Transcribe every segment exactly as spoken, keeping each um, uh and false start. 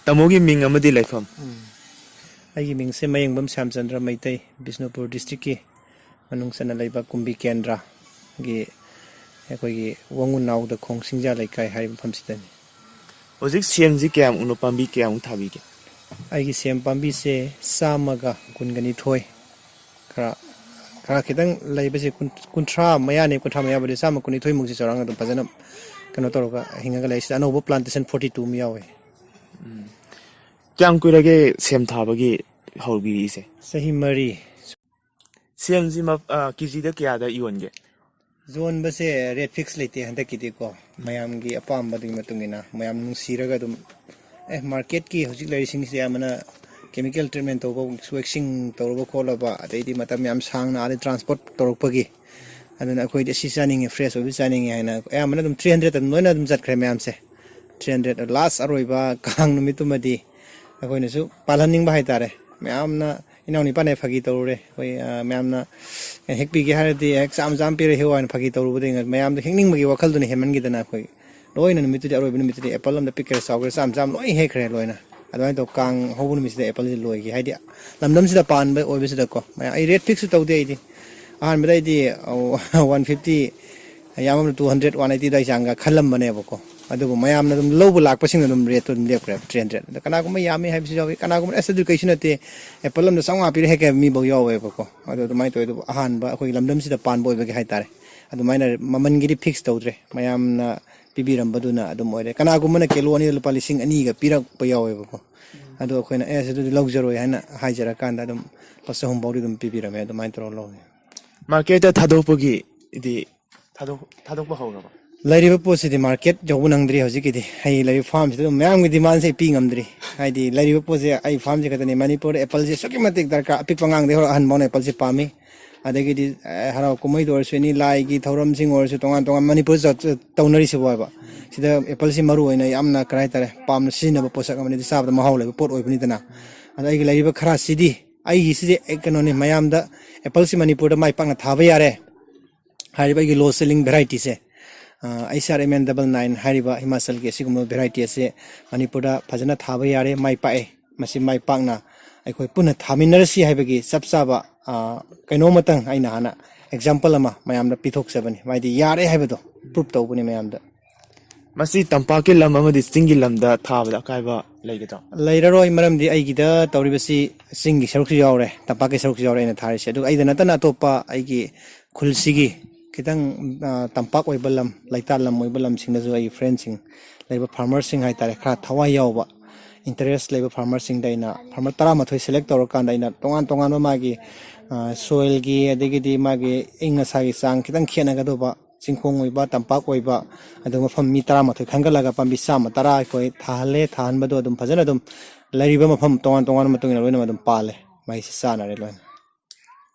ꯇꯥꯃꯣꯒꯤ ꯃꯤꯡ ꯑꯃꯗꯤ ꯂꯩꯐꯝ? ꯑꯩꯒꯤ ꯃꯤꯡꯁꯦ ꯃꯌꯦꯡꯕꯝ ꯁ꯭ꯌꯥꯝꯆꯟꯗ꯭ꯔ ꯃꯩꯇꯩ, ꯕꯤꯁꯅꯨꯄꯨꯔ ꯗꯤꯁꯇ꯭ꯔꯤꯛꯀꯤ ꯃꯅꯨꯡ ꯆꯟꯅ ꯂꯩꯕ ꯀꯨꯝꯕꯤ ꯀꯦꯟꯗ꯭ꯔꯒꯤ ꯑꯩꯈꯣꯏꯒꯤ ꯋꯥꯉꯨ ꯅꯥꯎꯗ ꯈꯣꯡ ꯁꯤꯡꯖꯥ ꯂꯩꯀꯥꯏ ꯍꯥꯏꯔꯤꯕ ꯃꯐꯝꯁꯤꯗꯅꯤ꯫ ꯍꯧꯖꯤꯛ ꯁꯦꯝꯁꯤ ꯀꯌꯥꯃꯨꯛꯅꯣ, ꯄꯥꯝꯕꯤ ꯀꯌꯥꯃꯨꯛ ꯊꯥꯕꯤꯒꯦ? ꯑꯩꯒꯤ ꯁꯦꯝ ꯄꯥꯝꯕꯤꯁꯦ ꯆꯥꯝꯃꯒ ꯀꯨꯟꯒ ꯅꯤꯊꯣꯏ, ꯈꯔ ꯈꯔ ꯈꯤꯇꯪ ꯂꯩꯕꯁꯦ ꯀꯨꯟ- ꯀꯨꯟꯊ꯭ꯔꯥ ꯃꯌꯥꯅꯤ, ꯀꯨꯟꯊ꯭ꯔꯥ ꯃꯌꯥꯕꯨꯗꯤ, ꯆꯥꯝꯃ ꯀꯨꯟꯅꯤꯊꯣꯏꯃꯨꯛꯁꯤ ꯆꯥꯎꯔꯥꯛꯅ ꯑꯗꯨꯝ ꯐꯖꯅ ꯀꯩꯅꯣ ꯇꯧꯔꯒ ꯍꯤꯡꯉꯒ ꯂꯩ꯫ ꯁꯤꯗ ꯑꯅꯧꯕ plantation forty two ꯑꯃ ꯌꯥꯎꯋꯦ꯫ ꯀꯌꯥꯝ ꯀꯨꯏꯔꯒꯦ ꯁꯦꯝ ꯊꯥꯕꯒꯤ ꯍꯧꯕꯤꯔꯤꯁꯦ? ꯆꯍꯤ ꯃꯔꯤ꯫ ꯁꯦꯝꯁꯤ ꯃ- ꯑ, ꯀꯦꯖꯤꯗ ꯀꯌꯥꯗ ꯌꯣꯟꯒꯦ? ꯌꯣꯟꯕꯁꯦ ꯔꯦꯠ ꯐꯤꯛꯁ ꯂꯩꯇꯦ ꯍꯟꯗꯛꯀꯤꯗꯤꯀꯣ, ꯃꯌꯥꯝꯒꯤ ꯑꯄꯥꯝꯕꯗꯨꯒꯤ ꯃꯇꯨꯡ ꯏꯟꯅ ꯃꯌꯥꯝ ꯅꯨꯡꯁꯤꯔꯒ ꯑꯗꯨꯝ, ꯑꯦ, ꯃꯥꯔꯀꯦꯠꯀꯤ ꯍꯧꯖꯤꯛ ꯂꯩꯔꯤꯁꯤꯡꯁꯦ ꯑꯌꯥꯝꯕꯅ ꯀꯦꯃꯤꯀꯦꯜ ꯇ꯭ꯔꯤꯠꯃꯦꯟ ꯇꯧꯕ, ꯋꯦꯛꯁꯤꯡ ꯇꯧꯔꯕ ꯈꯣꯠꯂꯕ, ꯑꯗꯩꯗꯤ ꯃꯇꯝ ꯌꯥꯝ ꯁꯥꯡꯅ ꯑꯥꯗ ꯇ꯭ꯔꯥꯟꯁꯄꯣꯔꯠ ꯇꯧꯔꯛꯄꯒꯤ, ꯑꯗꯨꯅ ꯑꯩꯈꯣꯏꯗꯤ ꯑꯁꯤ ꯆꯥꯅꯤꯡꯉꯦ, ꯐ꯭ꯔꯦꯁ ꯑꯣꯏꯕ ꯆꯥꯅꯤꯡꯉꯦ ꯍꯥꯏꯅ ꯑꯌꯥꯝꯕꯅ ꯑꯗꯨꯝ ꯊ꯭ꯔꯤ ꯍꯟꯗ꯭ꯔꯦꯗ ꯑꯗꯨꯝ ꯂꯣꯏꯅ ꯑꯗꯨꯝ ꯆꯠꯈ꯭ꯔꯦ ꯃꯌꯥꯝꯁꯦ꯫ ꯊ꯭ꯔꯤ ꯍꯟꯗ꯭ꯔꯦꯗ ꯂꯥꯁ ꯑꯔꯣꯏꯕ ꯀꯥꯡ ꯅꯨꯃꯤꯠꯇꯨꯃꯗꯤ ꯑꯩꯈꯣꯏꯅꯁꯨ ꯄꯥꯜꯍꯟꯅꯤꯡꯕ ꯍꯥꯏꯇꯥꯔꯦ꯫ ꯃꯌꯥꯝꯅ, ꯏꯅꯥꯎ ꯅꯤꯄꯥꯅ ꯍꯦꯛ ꯐꯥꯒꯤ ꯇꯧꯔꯨꯔꯦ, ꯑꯩꯈꯣꯏ, ꯑ, ꯃꯌꯥꯝꯅ ꯍꯦꯛ ꯄꯤꯒꯦ ꯍꯥꯏꯔꯗꯤ ꯍꯦꯛ ꯆꯥꯝ ꯆꯥꯝ ꯄꯤꯔ ꯍꯦꯛ ꯍꯥꯏꯅ ꯐꯥꯒꯤ ꯇꯧꯔꯨꯕꯗꯒꯤ ꯃꯌꯥꯝꯗꯣ ꯍꯦꯛꯅꯤꯡꯕꯒꯤ ꯋꯥꯈꯜꯗꯨꯅ ꯍꯦꯟꯃꯟꯈꯤꯗꯅ ꯑꯩꯈꯣꯏ ꯂꯣꯏꯅ ꯅꯨꯃꯤꯠꯇꯨꯗꯤ, ꯑꯔꯣꯏꯕ ꯅꯨꯃꯤꯠꯇꯨꯗꯤ ꯑꯦꯄꯜ ꯑꯝꯗ ꯄꯤꯛꯀꯦꯔꯥ ꯆꯥꯎꯒꯦꯔꯥ ꯆꯥꯝ ꯆꯥꯝ ꯂꯣꯏ ꯍꯦꯛꯈ꯭ꯔꯦ ꯂꯣꯏꯅ꯫ ꯑꯗꯨꯃꯥꯏꯅ ꯇꯧ ꯀꯥꯡ ꯍꯧꯕ ꯅꯨꯃꯤꯠꯁꯤꯗ ꯑꯦꯄꯜꯁꯦ ꯂꯣꯏꯈꯤ꯫ ꯍꯥꯏꯗꯤ ꯂꯝꯗꯝꯁꯤꯗ ꯄꯥꯟꯕ ꯑꯣꯏꯕꯁꯤꯗꯀꯣ, ꯃꯌꯥꯝ, ꯑꯩ ꯔꯦꯠ ꯐꯤꯛꯁꯁꯨ ꯇꯧꯗꯦ꯫ ꯑꯩꯗꯤ ꯑꯍꯥꯟꯕꯗ ꯑꯩꯗꯤ ꯋꯥꯟ ꯐꯤꯐꯇꯤ, ꯌꯥꯝꯃꯕꯗ ꯇꯨ ꯍꯟꯗ꯭ꯔꯦꯗ, ꯋꯥꯟ ꯑꯩꯠꯇꯤꯗ ꯑꯩ ꯆꯥꯡꯒ ꯈꯜꯂꯝꯕꯅꯦꯕꯀꯣ꯫ ꯑꯗꯨꯕꯨ ꯃꯌꯥꯝꯅ ꯑꯗꯨꯝ ꯂꯧꯕ ꯂꯥꯛꯄꯁꯤꯡꯅ ꯑꯗꯨꯝ ꯔꯦꯠꯇꯣ ꯑꯗꯨꯝ ꯂꯦꯞꯈ꯭ꯔꯦꯕ, ꯊ꯭ꯔꯤ ꯍꯟꯗ꯭ꯔꯦꯗ꯫ ꯑꯗ ꯀꯅꯥꯒꯨꯝꯕ ꯌꯥꯝꯃꯤ ꯍꯥꯏꯕꯁꯨ ꯌꯥꯎꯏ, ꯀꯅꯥꯒꯨꯝꯕ ꯑꯁ ꯑꯗꯨ ꯀꯩꯁꯨ ꯅꯠꯇꯦ, ꯑꯦꯄꯜ ꯑꯃꯗ ꯆꯥꯝꯃꯉꯥ ꯄꯤꯔ ꯍꯦꯛꯀꯦ ꯍꯥꯏꯕ ꯃꯤꯐꯥꯎ ꯌꯥꯎꯋꯦꯕꯀꯣ꯫ ꯑꯗꯣ ꯑꯗꯨꯃꯥꯏꯅ ꯇꯧꯋꯦ꯫ ꯑꯗꯨꯕꯨ ꯑꯍꯥꯟꯕ ꯑꯩꯈꯣꯏꯒꯤ ꯂꯝꯗꯝꯁꯤꯗ ꯄꯥꯟꯕ ꯑꯣꯏꯕꯒꯤ ꯍꯥꯏꯇꯥꯔꯦ, ꯑꯗꯨꯃꯥꯏꯅ ꯃꯃꯜꯒꯤꯗꯤ ꯐꯤꯛꯁ ꯇꯧꯗ꯭ꯔꯦ, ꯃꯌꯥꯝꯅ ꯄꯤꯕꯤꯔꯝꯕꯗꯨꯅ ꯑꯗꯨꯝ ꯑꯣꯏꯔꯦ꯫ ꯀꯅꯥꯒꯨꯝꯕꯅ ꯀꯤꯂꯣ ꯑꯅꯤꯗ ꯂꯨꯄꯥ ꯂꯤꯁꯤꯡ ꯑꯅꯤꯒ ꯄꯤꯔꯛꯄ ꯌꯥꯎꯋꯦꯕꯀꯣ꯫ ꯑꯗꯣ ꯑꯩꯈꯣꯏꯅ ꯑꯦ ꯑꯗꯨꯗꯤ ꯂꯧꯖꯔꯣꯏ ꯍꯥꯏꯅ ꯍꯥꯏꯖꯔꯀꯥꯟꯗ ꯑꯗꯨꯝ ꯂꯨꯄꯥ ꯆꯍꯨꯝ ꯐꯥꯎꯗꯤ ꯑꯗꯨꯝ ꯄꯤꯕꯤꯔꯝꯃꯦ, ꯑꯗꯨꯃꯥꯏꯅ ꯇꯧꯔꯒ ꯂꯧꯋꯦ꯫ ꯃꯥꯔꯀꯦꯠꯇ ꯊꯥꯗꯣꯛꯄꯒꯤꯗꯤ ꯊꯥꯗꯣꯛ- ꯊꯥꯗꯣꯛꯄ ꯍꯧꯔꯕ? ꯂꯩꯔꯤꯕ ꯄꯣꯠꯁꯤꯗꯤ ꯃꯥꯔꯀꯦꯠ ꯌꯧꯕ ꯅꯪꯗ꯭ꯔꯤ ꯍꯧꯖꯤꯛꯀꯤꯗꯤ꯫ ꯑꯩ ꯂꯩꯔꯤꯕ ꯐꯥꯔꯝꯁꯤꯗ ꯑꯗꯨꯝ ꯃꯌꯥꯝꯒꯤ ꯗꯤꯃꯥꯟꯁꯦ ꯑꯩ ꯄꯤ ꯉꯝꯗ꯭ꯔꯤ꯫ ꯍꯥꯏꯗꯤ ꯂꯩꯔꯤꯕ ꯄꯣꯠꯁꯦ ꯑꯩ ꯐꯥꯔꯝꯁꯦ ꯈꯛꯇꯅꯤ꯫ ꯃꯅꯤꯄꯨꯔꯗ ꯑꯦꯄꯜꯁꯦ ꯑꯁꯨꯛꯀꯤ ꯃꯇꯤꯛ ꯗꯔꯀꯥꯔ, ꯑꯄꯤꯛꯄ ꯑꯉꯥꯡꯗꯒꯤ ꯍꯧꯔꯒ ꯑꯍꯟ ꯐꯥꯎꯅ ꯑꯦꯄꯜꯁꯦ ꯄꯥꯝꯃꯤ꯫ ꯑꯗꯒꯤꯗꯤ, ꯑꯦ, ꯍꯔꯥꯎ ꯀꯨꯝꯍꯩꯗ ꯑꯣꯏꯔꯁꯨ ꯑꯦꯅꯤ, ꯂꯥꯏꯒꯤ ꯊꯧꯔꯝꯁꯤꯡ ꯑꯣꯏꯔꯁꯨ, ꯇꯣꯉꯥꯟ ꯇꯣꯉꯥꯟ ꯃꯅꯤꯄꯨꯔꯗ ꯆꯠ- ꯆꯠ- ꯇꯧꯅꯔꯤꯁꯤꯕꯨ ꯍꯥꯏꯕ, ꯁꯤꯗ ꯑꯦꯄꯜꯁꯤ ꯃꯔꯨ ꯑꯣꯏꯅ ꯌꯥꯝꯅ ꯀꯔꯤ ꯍꯥꯏꯇꯥꯔꯦ, ꯄꯥꯝꯅ ꯁꯤꯖꯤꯟꯅꯕ ꯄꯣꯠꯁꯛ ꯑꯃꯅꯤ, ꯆꯥꯕꯗ ꯃꯍꯥꯎ ꯂꯩꯕ ꯄꯣꯠ ꯑꯣꯏꯕꯅꯤꯗꯅ꯫ ꯑꯗ ꯑꯩꯒꯤ ꯂꯩꯔꯤꯕ ꯈꯔꯁꯤꯗꯤ, ꯑꯩꯒꯤꯁꯤꯗꯤ ꯑꯦ, ꯀꯩꯅꯣꯅꯤ, ꯃꯌꯥꯝꯗ ꯑꯦꯄꯜꯁꯤ ꯃꯅꯤꯄꯨꯔꯗ ꯃꯥꯏ ꯄꯥꯛꯅ ꯊꯥꯕ ꯌꯥꯔꯦ ꯍꯥꯏꯔꯤꯕ ꯑꯩꯒꯤ ꯂꯣ ꯁꯦꯂꯤꯡ ꯚꯦꯔꯥꯏꯇꯤꯁꯦ꯫ H R M N double nine ꯍꯥꯏꯔꯤꯕ ꯍꯤꯃꯥꯆꯜꯒꯤ ꯑꯁꯤꯒꯨꯝꯕ ꯚꯦꯔꯥꯏꯇꯤ ꯑꯁꯤ ꯃꯅꯤꯄꯨꯔꯗ ꯐꯖꯅ ꯊꯥꯕ ꯌꯥꯔꯦ, ꯃꯥꯏ ꯄꯥꯛꯑꯦ꯫ ꯃꯁꯤ ꯃꯥꯏ ꯄꯥꯛꯅ ꯑꯩꯈꯣꯏ ꯄꯨꯟꯅ ꯊꯥꯃꯤꯟꯅꯔꯁꯤ ꯍꯥꯏꯕꯒꯤ ꯆꯞ ꯆꯥꯕ, ꯑ, ꯀꯩꯅꯣꯝꯃꯇꯪ ꯑꯩꯅ ꯍꯥꯟꯅ ꯑꯦꯛꯖꯥꯝꯄꯜ ꯑꯃ ꯃꯌꯥꯝꯗ ꯄꯤꯊꯣꯛꯆꯕꯅꯤ, ꯍꯥꯏꯗꯤ ꯌꯥꯔꯦ ꯍꯥꯏꯕꯗꯣ ꯄ꯭ꯔꯨꯞ ꯇꯧꯕꯅꯤ ꯃꯌꯥꯝꯗ꯫ ꯃꯁꯤ ꯇꯝꯄꯥꯛꯀꯤ ꯂꯝ ꯑꯃꯗꯤ ꯆꯤꯡꯒꯤ ꯂꯝꯗ ꯊꯥꯕꯗ ꯑꯀꯥꯏꯕ ꯂꯩꯒꯗ꯭ꯔꯣ? ꯂꯩꯔꯔꯣꯏ, ꯃꯔꯝꯗꯤ ꯑꯩꯒꯤꯗ ꯇꯧꯔꯤꯕꯁꯤ ꯆꯤꯡꯒꯤ ꯁꯔꯨꯛꯁꯨ ꯌꯥꯎꯔꯦ, ꯇꯝꯄꯥꯛꯀꯤ ꯁꯔꯨꯛꯁꯨ ꯌꯥꯎꯔꯦ ꯑꯩꯅ ꯊꯥꯔꯤꯁꯦ꯫ ꯑꯗꯨꯒ ꯑꯩꯗ ꯅꯠꯇꯅ ꯑꯇꯣꯞꯄ ꯑꯩꯒꯤ ꯈꯨꯜꯁꯤꯒꯤ ꯈꯤꯇꯪ, ꯑ, ꯇꯝꯄꯥꯛ ꯑꯣꯏꯕ ꯂꯝ, ꯂꯩꯇꯥ ꯂꯝ ꯑꯣꯏꯕ ꯂꯝꯁꯤꯡꯗꯁꯨ ꯑꯩꯒꯤ ꯐ꯭ꯔꯦꯟꯁꯤꯡ, ꯂꯩꯕ ꯐꯥꯔꯃꯔꯁꯤꯡ ꯍꯥꯏꯇꯥꯔꯦ, ꯈꯔ ꯊꯋꯥꯏ ꯌꯥꯎꯕ, ꯏꯟꯇꯔꯦꯁ ꯂꯩꯕ ꯐꯥꯔꯃꯔꯁꯤꯡꯗ ꯑꯩꯅ ꯐꯥꯔꯃꯔ ꯇꯔꯥꯃꯥꯊꯣꯏ ꯁꯦꯂꯦꯛ ꯇꯧꯔꯀꯥꯟꯗ ꯑꯩꯅ ꯇꯣꯉꯥꯟ ꯇꯣꯉꯥꯟꯕ ꯃꯥꯒꯤ, ꯑ, ꯁꯣꯏꯜꯒꯤ, ꯑꯗꯒꯤꯗꯤ ꯃꯥꯒꯤ ꯑꯏꯪ ꯑꯁꯥꯒꯤ ꯆꯥꯡ ꯈꯤꯇꯪ ꯈꯦꯠꯅꯒꯗꯧꯕ, ꯆꯤꯡꯈꯣꯡ ꯑꯣꯏꯕ, ꯇꯝꯄꯥꯛ ꯑꯣꯏꯕ, ꯑꯗꯨ ꯃꯐꯝ ꯃꯤ ꯇꯔꯥꯃꯥꯊꯣꯏ ꯈꯟꯒꯠꯂꯒ ꯄꯥꯝꯕꯤ ꯆꯥꯝꯃ ꯇꯔꯥ ꯑꯩꯈꯣꯏ ꯊꯥꯍꯜꯂꯦ꯫ ꯊꯥꯍꯟꯕꯗꯣ ꯑꯗꯨꯝ ꯐꯖꯅ ꯑꯗꯨꯝ ꯂꯩꯔꯤꯕ ꯃꯐꯝ ꯇꯣꯉꯥꯟ ꯇꯣꯉꯥꯟꯕ ꯃꯇꯨꯡ ꯏꯟꯅ ꯂꯣꯏꯅꯃꯛ ꯑꯗꯨꯝ ꯄꯥꯜꯂꯦ, ꯃꯍꯩꯁꯤ ꯆꯥꯅꯔꯦ ꯂꯣꯏꯅ꯫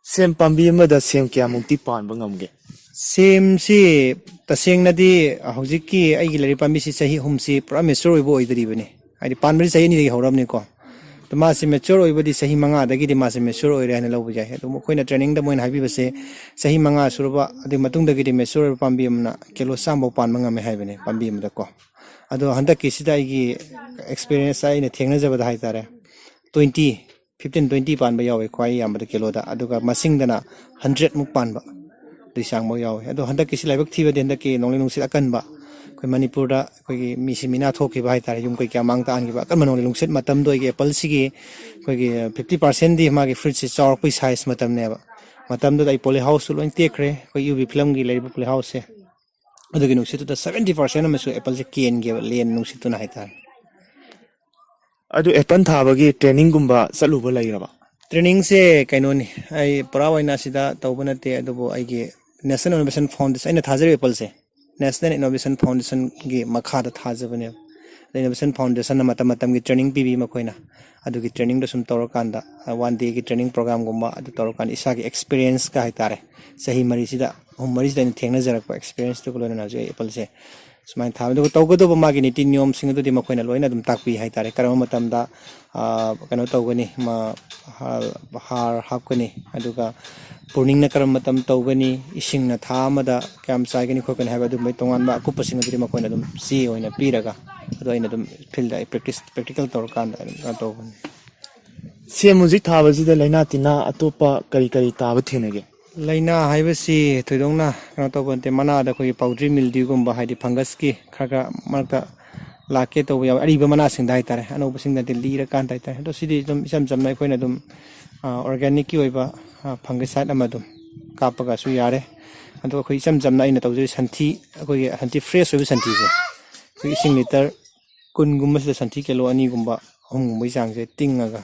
ꯁꯦꯝ ꯄꯥꯝꯕꯤ ꯑꯃꯗ ꯁꯦꯝ ꯀꯌꯥꯃꯨꯛꯇꯤ ꯄꯥꯟꯕ ꯉꯝꯒꯦ? ꯁꯦꯝꯁꯤ ꯇꯁꯦꯡꯅꯗꯤ ꯍꯧꯖꯤꯛꯀꯤ ꯑꯩꯒꯤ ꯂꯩꯔꯤꯕ ꯄꯥꯝꯕꯤꯁꯤ ꯆꯍꯤ ꯑꯍꯨꯝꯁꯤ ꯄꯨꯔꯥ ꯃꯦꯆꯣꯔ ꯑꯣꯏꯕ ꯑꯣꯏꯗ꯭ꯔꯤꯕꯅꯤ, ꯍꯥꯏꯗꯤ ꯄꯥꯟꯕꯗꯤ ꯆꯍꯤ ꯑꯅꯤꯗꯒꯤ ꯍꯧꯔꯕꯅꯤꯀꯣ꯫ ꯑꯗꯣ ꯃꯥꯁꯦ ꯃꯦꯆꯣꯔ ꯑꯣꯏꯕꯗꯤ ꯆꯍꯤ ꯃꯉꯥꯗꯒꯤꯗꯤ ꯃꯥꯁꯦ ꯃꯦꯆꯣꯔ ꯑꯣꯏꯔꯦ ꯍꯥꯏꯅ ꯂꯧꯕ ꯌꯥꯏ꯫ ꯑꯗꯨꯝ ꯑꯩꯈꯣꯏꯅ ꯇ꯭ꯔꯦꯅꯤꯡꯗ ꯃꯣꯏꯅ ꯍꯥꯏꯕꯤꯕꯁꯦ ꯆꯍꯤ ꯃꯉꯥ ꯁꯨꯔꯕ, ꯑꯗꯨꯒꯤ ꯃꯇꯨꯡꯗꯒꯤꯗꯤ ꯃꯦꯆꯣꯔ ꯑꯣꯏꯕ ꯄꯥꯝꯕꯤ ꯑꯃꯅ ꯀꯤꯂꯣ ꯆꯥꯝꯃꯐꯥꯎ ꯄꯥꯟꯕ ꯉꯝꯃꯦ ꯍꯥꯏꯕꯅꯦ ꯄꯥꯝꯕꯤ ꯑꯃꯗꯀꯣ꯫ ꯑꯗꯣ ꯍꯟꯗꯛꯀꯤꯁꯤꯗ ꯑꯩꯒꯤ ꯑꯦꯛꯁꯄꯤꯔꯤꯌꯦꯟꯁꯇ ꯑꯩꯅ ꯊꯦꯡꯅꯖꯕꯗ ꯍꯥꯏꯇꯥꯔꯦ, ꯇ꯭ꯋꯦꯟꯇꯤ, ꯐꯤꯐꯇꯤꯟ, ꯇ꯭ꯋꯦꯟꯇꯤ ꯄꯥꯟꯕ ꯌꯥꯎꯋꯦ ꯈ꯭ꯋꯥꯏ ꯌꯥꯝꯕꯗ ꯀꯤꯂꯣꯗ, ꯑꯗꯨꯒ ꯃꯁꯤꯡꯗꯅ ꯍꯟꯗ꯭ꯔꯦꯠꯃꯨꯛ ꯄꯥꯟꯕ, ꯑꯗꯨꯏ ꯆꯥꯡꯐꯥꯎ ꯌꯥꯎꯋꯦ꯫ ꯑꯗꯣ ꯍꯟꯗꯛꯀꯤꯁꯤ ꯂꯥꯏꯕꯛ ꯊꯤꯕꯗꯤ ꯍꯟꯗꯛꯀꯤ ꯅꯣꯡꯂꯩ ꯅꯨꯡꯁꯤꯠ ꯑꯀꯟꯕ, ꯑꯩꯈꯣꯏ ꯃꯅꯤꯄꯨꯔꯗ ꯑꯩꯈꯣꯏꯒꯤ ꯃꯤꯁꯤ ꯃꯤꯅꯥ ꯊꯣꯛꯈꯤꯕ ꯍꯥꯏꯇꯥꯔꯦ, ꯌꯨꯝ ꯀꯩ ꯀꯌꯥ ꯃꯥꯡ ꯇꯥꯛꯍꯟꯈꯤꯕ ꯑꯀꯟꯕ ꯅꯣꯡꯂꯩ ꯅꯨꯡꯁꯤꯠ ꯃꯇꯝꯗꯣ ꯑꯩꯒꯤ ꯑꯦꯄꯜꯁꯤꯒꯤ ꯑꯩꯈꯣꯏꯒꯤ ꯐꯤꯐꯇꯤ ꯄꯥꯔꯁꯦꯟꯗꯤ ꯃꯥꯒꯤ ꯐ꯭ꯔꯨꯏꯠꯁꯤ ꯆꯥꯎꯔꯛꯄꯒꯤ ꯁꯥꯏꯖ ꯃꯇꯝꯅꯦꯕ꯫ ꯃꯇꯝꯗꯨꯗ ꯑꯩ ꯄꯣꯂꯤ ꯍꯥꯎꯁꯁꯨ ꯂꯣꯏ ꯇꯦꯛꯈ꯭ꯔꯦ, ꯑꯩꯈꯣꯏ ꯌꯨ ꯕꯤ ꯐꯤꯂꯝꯒꯤ ꯂꯩꯔꯤꯕ ꯄꯣꯂꯤ ꯍꯥꯎꯁꯁꯦ꯫ ꯑꯗꯨꯒꯤ ꯅꯨꯡꯁꯤꯠꯇꯨꯗ ꯁꯕꯦꯟꯇꯤ ꯄꯥꯔꯁꯦꯟ ꯑꯃꯁꯨ ꯑꯦꯄꯜꯁꯦ ꯀꯦꯟꯒꯦꯕ, ꯂꯦꯟ ꯅꯨꯡꯁꯤꯠꯇꯨꯅ ꯍꯥꯏꯇꯥꯔꯦ꯫ ꯑꯗꯨ ꯑꯦꯄꯜ ꯊꯥꯕꯒꯤ ꯇ꯭ꯔꯦꯅꯤꯡꯒꯨꯝꯕ ꯆꯠꯂꯨꯕ ꯂꯩꯔꯕ? ꯇ꯭ꯔꯦꯅꯤꯡꯁꯦ ꯀꯩꯅꯣꯅꯤ, ꯑꯩ ꯄꯨꯔꯥ ꯑꯣꯏꯅ ꯑꯁꯤꯗ ꯇꯧꯕ ꯅꯠꯇꯦ, ꯑꯗꯨꯕꯨ ꯑꯩꯒꯤ ꯅꯦꯁꯅꯦꯜ ꯏꯅꯣꯚꯦꯁꯟ ꯐꯥꯎꯟꯗꯦꯁꯟ, ꯑꯩꯅ ꯊꯥꯖꯔꯤꯕ ꯑꯦꯄꯜꯁꯦ ꯅꯦꯁꯅꯦꯜ ꯏꯅꯣꯚꯦꯁꯟ ꯐꯥꯎꯟꯗꯦꯁꯟꯒꯤ ꯃꯈꯥꯗ ꯊꯥꯖꯕꯅꯦꯕ꯫ ꯑꯗ ꯏꯅꯣꯚꯦꯁꯟ ꯐꯥꯎꯟꯗꯦꯁꯟꯅ ꯃꯇꯝ ꯃꯇꯝꯒꯤ ꯇ꯭ꯔꯦꯅꯤꯡ ꯄꯤꯕꯤ ꯃꯈꯣꯏꯅ꯫ ꯑꯗꯨꯒꯤ ꯇ꯭ꯔꯦꯅꯤꯡꯗꯣ ꯁꯨꯝ ꯇꯧꯔꯀꯥꯟꯗ, ꯋꯥꯟ ꯗꯦꯒꯤ ꯇ꯭ꯔꯦꯅꯤꯡ ꯄ꯭ꯔꯣꯒ꯭ꯔꯥꯝꯒꯨꯝꯕ ꯑꯗꯨ ꯇꯧꯔꯀꯥꯟꯗ ꯏꯁꯥꯒꯤ ꯑꯦꯛꯁꯄꯤꯔꯤꯌꯦꯟꯁꯀ ꯍꯥꯏꯇꯥꯔꯦ, ꯆꯍꯤ ꯃꯔꯤꯁꯤꯗ, ꯑꯍꯨꯝ ꯃꯔꯤꯁꯤꯗ ꯑꯩꯅ ꯊꯦꯡꯅꯖꯔꯛꯄ ꯑꯦꯛꯁꯄꯤꯔꯤꯌꯦꯟꯁꯇꯨꯒ ꯂꯣꯏꯅꯅ ꯍꯧꯖꯤꯛ ꯑꯩ ꯑꯦꯄꯜꯁꯦ ꯁꯨꯃꯥꯏꯅ ꯊꯥꯕꯅꯤ꯫ ꯑꯗꯨꯒ ꯇꯧꯒꯗꯧꯕ ꯃꯥꯒꯤ ꯅꯤꯇꯤ ꯅꯤꯌꯣꯝꯁꯤꯡ ꯑꯗꯨꯗꯤ ꯃꯈꯣꯏꯅ ꯂꯣꯏꯅ ꯑꯗꯨꯝ ꯇꯥꯛꯄꯤ ꯍꯥꯏꯇꯥꯔꯦ꯫ ꯀꯔꯝꯕ ꯃꯇꯝꯗ, ꯑ, ꯀꯩꯅꯣ ꯇꯧꯒꯅꯤ, ꯃ-, ꯍꯥꯔ, ꯍꯥꯔ ꯍꯥꯞꯀꯅꯤ, ꯑꯗꯨꯒ pruning ꯅ ꯀꯔꯝꯕ ꯃꯇꯝ ꯇꯧꯒꯅꯤ, ꯏꯁꯤꯡꯅ ꯊꯥ ꯑꯃꯗ ꯀꯌꯥꯝ ꯆꯥꯏꯒꯅꯤ ꯈꯣꯠꯀꯅꯤ ꯍꯥꯏꯕ ꯑꯗꯨꯒꯨꯝꯕꯒꯤ ꯇꯣꯉꯥꯟꯕ ꯑꯀꯨꯞꯄꯁꯤꯡ ꯑꯗꯨꯗꯤ ꯃꯈꯣꯏꯅ ꯑꯗꯨꯝ ꯆꯦ ꯑꯣꯏꯅ ꯄꯤꯔꯒ, ꯑꯗꯣ ꯑꯩꯅ ꯑꯗꯨꯝ field ꯗ ꯑꯩ practice, practical ꯇꯧꯔꯀꯥꯟꯗ ꯑꯗꯨꯝ ꯀꯩꯅꯣ ꯇꯧꯕꯅꯤ꯫ ꯁꯦꯝ ꯍꯧꯖꯤꯛ ꯊꯥꯕꯁꯤꯗ ꯂꯥꯏꯅꯥ ꯇꯤꯟꯅꯥ ꯑꯇꯣꯞꯄ ꯀꯔꯤ ꯀꯔꯤ ꯇꯥꯕ ꯊꯦꯡꯅꯒꯦ? ꯂꯥꯏꯅꯥ ꯍꯥꯏꯕꯁꯤ ꯊꯣꯏꯗꯣꯛꯅ ꯀꯩꯅꯣ ꯇꯧꯕ ꯅꯠꯇꯦ, ꯃꯅꯥꯗ ꯑꯩꯈꯣꯏꯒꯤ powdery mildew ꯒꯨꯝꯕ, ꯍꯥꯏꯗꯤ fungus ꯀꯤ ꯈꯔ ꯈꯔ ꯃꯔꯛꯇ ꯂꯥꯛꯀꯦ ꯇꯧꯕ ꯌꯥꯎꯋꯤ, ꯑꯔꯤꯕ ꯃꯅꯥꯁꯤꯡꯗ ꯍꯥꯏꯇꯥꯔꯦ, ꯑꯅꯧꯕꯁꯤꯡꯗꯗꯤ ꯂꯤꯔꯀꯥꯟꯗ ꯍꯥꯏꯇꯥꯔꯦ꯫ ꯑꯗꯣ ꯁꯤꯗꯤ ꯑꯗꯨꯝ ꯏꯆꯝ ꯆꯝꯅ ꯑꯩꯈꯣꯏꯅ ꯑꯗꯨꯝ, ꯑ, organic ꯀꯤ ꯑꯣꯏꯕ, ꯑ, fungicide ꯑꯃ ꯑꯗꯨꯝ ꯀꯥꯞꯄꯒꯁꯨ ꯌꯥꯔꯦ꯫ ꯑꯗꯣ ꯑꯩꯈꯣꯏ ꯏꯆꯝ ꯆꯝꯅ ꯑꯩꯅ ꯇꯧꯖꯔꯤ ꯁꯟꯊꯤ, ꯑꯩꯈꯣꯏꯒꯤ ꯁꯟꯊꯤ fresh ꯑꯣꯏꯕ ꯁꯟꯊꯤꯁꯦ ꯑꯩꯈꯣꯏ ꯏꯁꯤꯡ litre ꯀꯨꯟꯒꯨꯝꯕꯁꯤꯗ ꯁꯟꯊꯤ ꯀꯤꯂꯣ ꯑꯅꯤꯒꯨꯝꯕ ꯑꯍꯨꯝꯒꯨꯝꯕꯒꯤ ꯆꯥꯡꯁꯦ ꯇꯤꯡꯉꯒ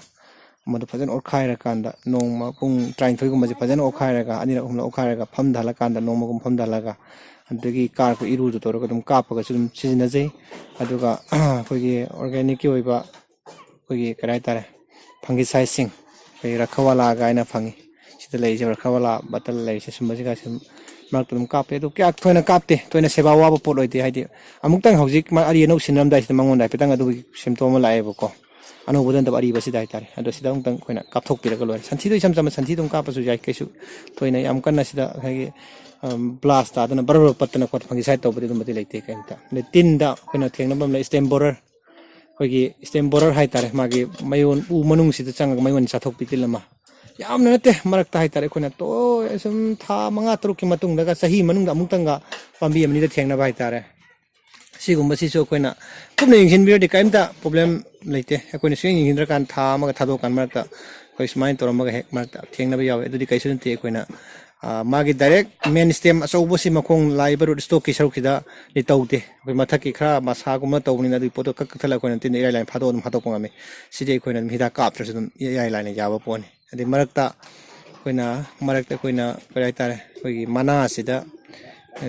ꯃꯗꯨ ꯐꯖꯅ ꯑꯣꯠꯈꯥꯏꯔꯀꯥꯟꯗ, ꯅꯣꯡꯃ ꯄꯨꯡ ꯇꯔꯥꯅꯤꯊꯣꯏꯒꯨꯝꯕꯁꯦ ꯐꯖꯅ ꯑꯣꯠꯈꯥꯏꯔꯒ, ꯑꯅꯤꯔꯛ ꯑꯍꯨꯝꯂꯛ ꯑꯣꯠꯈꯥꯏꯔꯒ ꯐꯝꯊꯍꯜꯂꯀꯥꯟꯗ, ꯅꯣꯡꯃꯒꯨꯝ ꯐꯝꯊꯍꯜꯂꯒ, ꯑꯗꯨꯗꯒꯤ ꯀꯥꯔꯛꯄ ꯏꯔꯨꯗꯨ ꯇꯧꯔꯒ ꯑꯗꯨꯝ ꯀꯥꯞꯄꯒꯁꯨ ꯑꯗꯨꯝ ꯁꯤꯖꯤꯟꯅꯖꯩ꯫ ꯑꯗꯨꯒ ꯑꯩꯈꯣꯏꯒꯤ organic ꯀꯤ ꯑꯣꯏꯕ ꯑꯩꯈꯣꯏꯒꯤ ꯀꯔꯤ ꯍꯥꯏꯇꯥꯔꯦ, fungicide ꯁꯤꯡ, ꯑꯩꯈꯣꯏꯒꯤ ꯔꯈꯋꯥꯂꯥ ꯀꯥꯏꯅ ꯐꯪꯉꯤ꯫ ꯁꯤꯗ ꯂꯩꯔꯤꯁꯦ ꯔꯈꯋꯥꯂꯥ bottle ꯂꯩꯔꯤꯁꯦ, ꯁꯨꯝꯕꯁꯤꯒ ꯁꯨꯝ ꯃꯔꯛꯇ ꯑꯗꯨꯝ ꯀꯥꯞꯄꯦ꯫ ꯑꯗꯨ ꯀꯌꯥ ꯊꯣꯏꯅ ꯀꯥꯞꯇꯦ, ꯊꯣꯏꯅ ꯁꯦꯕꯥ ꯋꯥꯕ ꯄꯣꯠ ꯑꯣꯏꯗꯦ꯫ ꯍꯥꯏꯗꯤ ꯑꯃꯨꯛꯇꯪ ꯍꯧꯖꯤꯛ ꯃꯥ ꯑꯔꯤ ꯑꯅꯧ ꯁꯤꯟꯅꯔꯝꯗꯥꯏꯁꯤꯗ ꯃꯉꯣꯟꯗ ꯍꯥꯏꯐꯦꯠꯇꯪ ꯑꯗꯨꯒꯤ symptom ꯑꯃ ꯂꯥꯛꯑꯦꯕꯀꯣ, ꯑꯅꯧꯕꯗ ꯅꯠꯇꯕ ꯑꯔꯤꯕꯁꯤꯗ ꯍꯥꯏꯇꯥꯔꯦ꯫ ꯑꯗꯣ ꯁꯤꯗ ꯑꯃꯨꯛꯇꯪ ꯑꯩꯈꯣꯏꯅ ꯀꯥꯞꯊꯣꯛꯄꯤꯔꯒ ꯂꯣꯏꯔꯦ꯫ ꯁꯟꯊꯤꯗꯣ ꯏꯆꯝ ꯆꯝꯕ ꯁꯟꯊꯤ ꯑꯗꯨꯝ ꯀꯥꯞꯄꯁꯨ ꯌꯥꯏ, ꯀꯩꯁꯨ ꯊꯣꯏꯅ ꯌꯥꯝ ꯀꯟꯅ ꯁꯤꯗ ꯑꯩꯈꯣꯏꯒꯤ, ꯑꯝ, blast ꯇꯥꯗꯅ ꯕꯔ ꯕꯔ ꯄꯠꯇꯅ ꯈꯣꯠꯇꯅ fungicide ꯇꯧꯕꯗꯤ ꯑꯗꯨꯝꯕꯗꯤ ꯂꯩꯇꯦ ꯀꯩꯝꯇ꯫ ꯑꯗꯩ ꯇꯤꯟꯗ ꯑꯩꯈꯣꯏꯅ ꯊꯦꯡꯅꯕ ꯑꯃ ꯂꯩ, stem borer꯫ ꯑꯩꯈꯣꯏꯒꯤ stem borer ꯍꯥꯏꯇꯥꯔꯦ, ꯃꯥꯒꯤ ꯃꯌꯣꯟ, ꯎ ꯃꯅꯨꯡꯁꯤꯗ ꯆꯪꯉꯒ ꯃꯌꯣꯟ ꯆꯥꯊꯣꯛꯄꯤ ꯇꯤꯜ ꯑꯃ꯫ ꯌꯥꯝꯅ ꯅꯠꯇꯦ, ꯃꯔꯛꯇ ꯍꯥꯏꯇꯥꯔꯦ, ꯑꯩꯈꯣꯏꯅ ꯇꯣꯏ-, ꯁꯨꯝ ꯊꯥ ꯃꯉꯥ ꯇꯔꯨꯛꯀꯤ ꯃꯇꯨꯡꯗꯒ, ꯆꯍꯤ ꯃꯅꯨꯡꯗ ꯑꯃꯨꯛꯇꯪꯒ ꯄꯥꯝꯕꯤ ꯑꯃꯅꯤꯗ ꯊꯦꯡꯅꯕ ꯍꯥꯏꯇꯥꯔꯦ꯫ ꯁꯤꯒꯨꯝꯕꯁꯤꯁꯨ ꯑꯩꯈꯣꯏꯅ ꯀꯨꯞꯅ ꯌꯦꯡꯁꯤꯟꯕꯤꯔꯗꯤ ꯀꯔꯤꯝꯇ problem ꯂꯩꯇꯦ꯫ ꯑꯩꯈꯣꯏꯅ ꯁꯨꯡꯌꯦꯡ ꯌꯦꯡꯁꯤꯟꯗ꯭ꯔꯀꯥꯟꯗ ꯊꯥ ꯑꯃꯒ ꯊꯥꯗꯣꯛꯑꯀꯥꯟꯗ ꯃꯔꯛꯇ ꯑꯩꯈꯣꯏ ꯁꯨꯃꯥꯏꯅ ꯇꯧꯔꯝꯃꯒ ꯍꯦꯛ ꯃꯔꯛꯇ ꯊꯦꯡꯅꯕ ꯌꯥꯎꯋꯦ꯫ ꯑꯗꯨꯗꯤ ꯀꯩꯁꯨ ꯅꯠꯇꯦ, ꯑꯩꯈꯣꯏꯅ, ꯑ, ꯃꯥꯒꯤ direct main stem ꯑꯆꯧꯕꯁꯤ ꯃꯈꯣꯡ ꯂꯥꯛꯏꯕ root stock ꯀꯤ ꯁꯔꯨꯛꯁꯤꯗꯗꯤ ꯇꯧꯗꯦ꯫ ꯑꯩꯈꯣꯏ ꯃꯊꯛꯀꯤ ꯈꯔ ꯃꯁꯥꯒꯨꯝꯕ ꯇꯧꯕꯅꯤꯅ ꯑꯗꯨꯒꯤ ꯄꯣꯠꯇꯣ ꯀꯛ ꯀꯛꯊꯠꯂꯒ ꯑꯩꯈꯣꯏꯅ ꯇꯤꯟꯗ ꯏꯔꯥꯏ ꯂꯥꯏꯅ ꯐꯥꯗꯣꯛ ꯑꯗꯨꯝ ꯐꯥꯗꯣꯛꯄ ꯉꯝꯃꯤ꯫ ꯁꯤꯗꯤ ꯑꯩꯈꯣꯏꯅ ꯑꯗꯨꯝ ꯍꯤꯗꯥꯛ ꯀꯥꯞꯇ꯭ꯔꯁꯨ ꯑꯗꯨꯝ ꯏꯔꯥꯏ ꯂꯥꯏꯅ ꯌꯥꯕ ꯄꯣꯠꯅꯤ꯫ ꯑꯗꯩ ꯃꯔꯛꯇ ꯑꯩꯈꯣꯏꯅ, ꯃꯔꯛꯇ ꯑꯩꯈꯣꯏꯅ ꯀꯔꯤ ꯍꯥꯏꯇꯥꯔꯦ, ꯑꯩꯈꯣꯏꯒꯤ ꯃꯅꯥꯁꯤꯗ, ꯑ,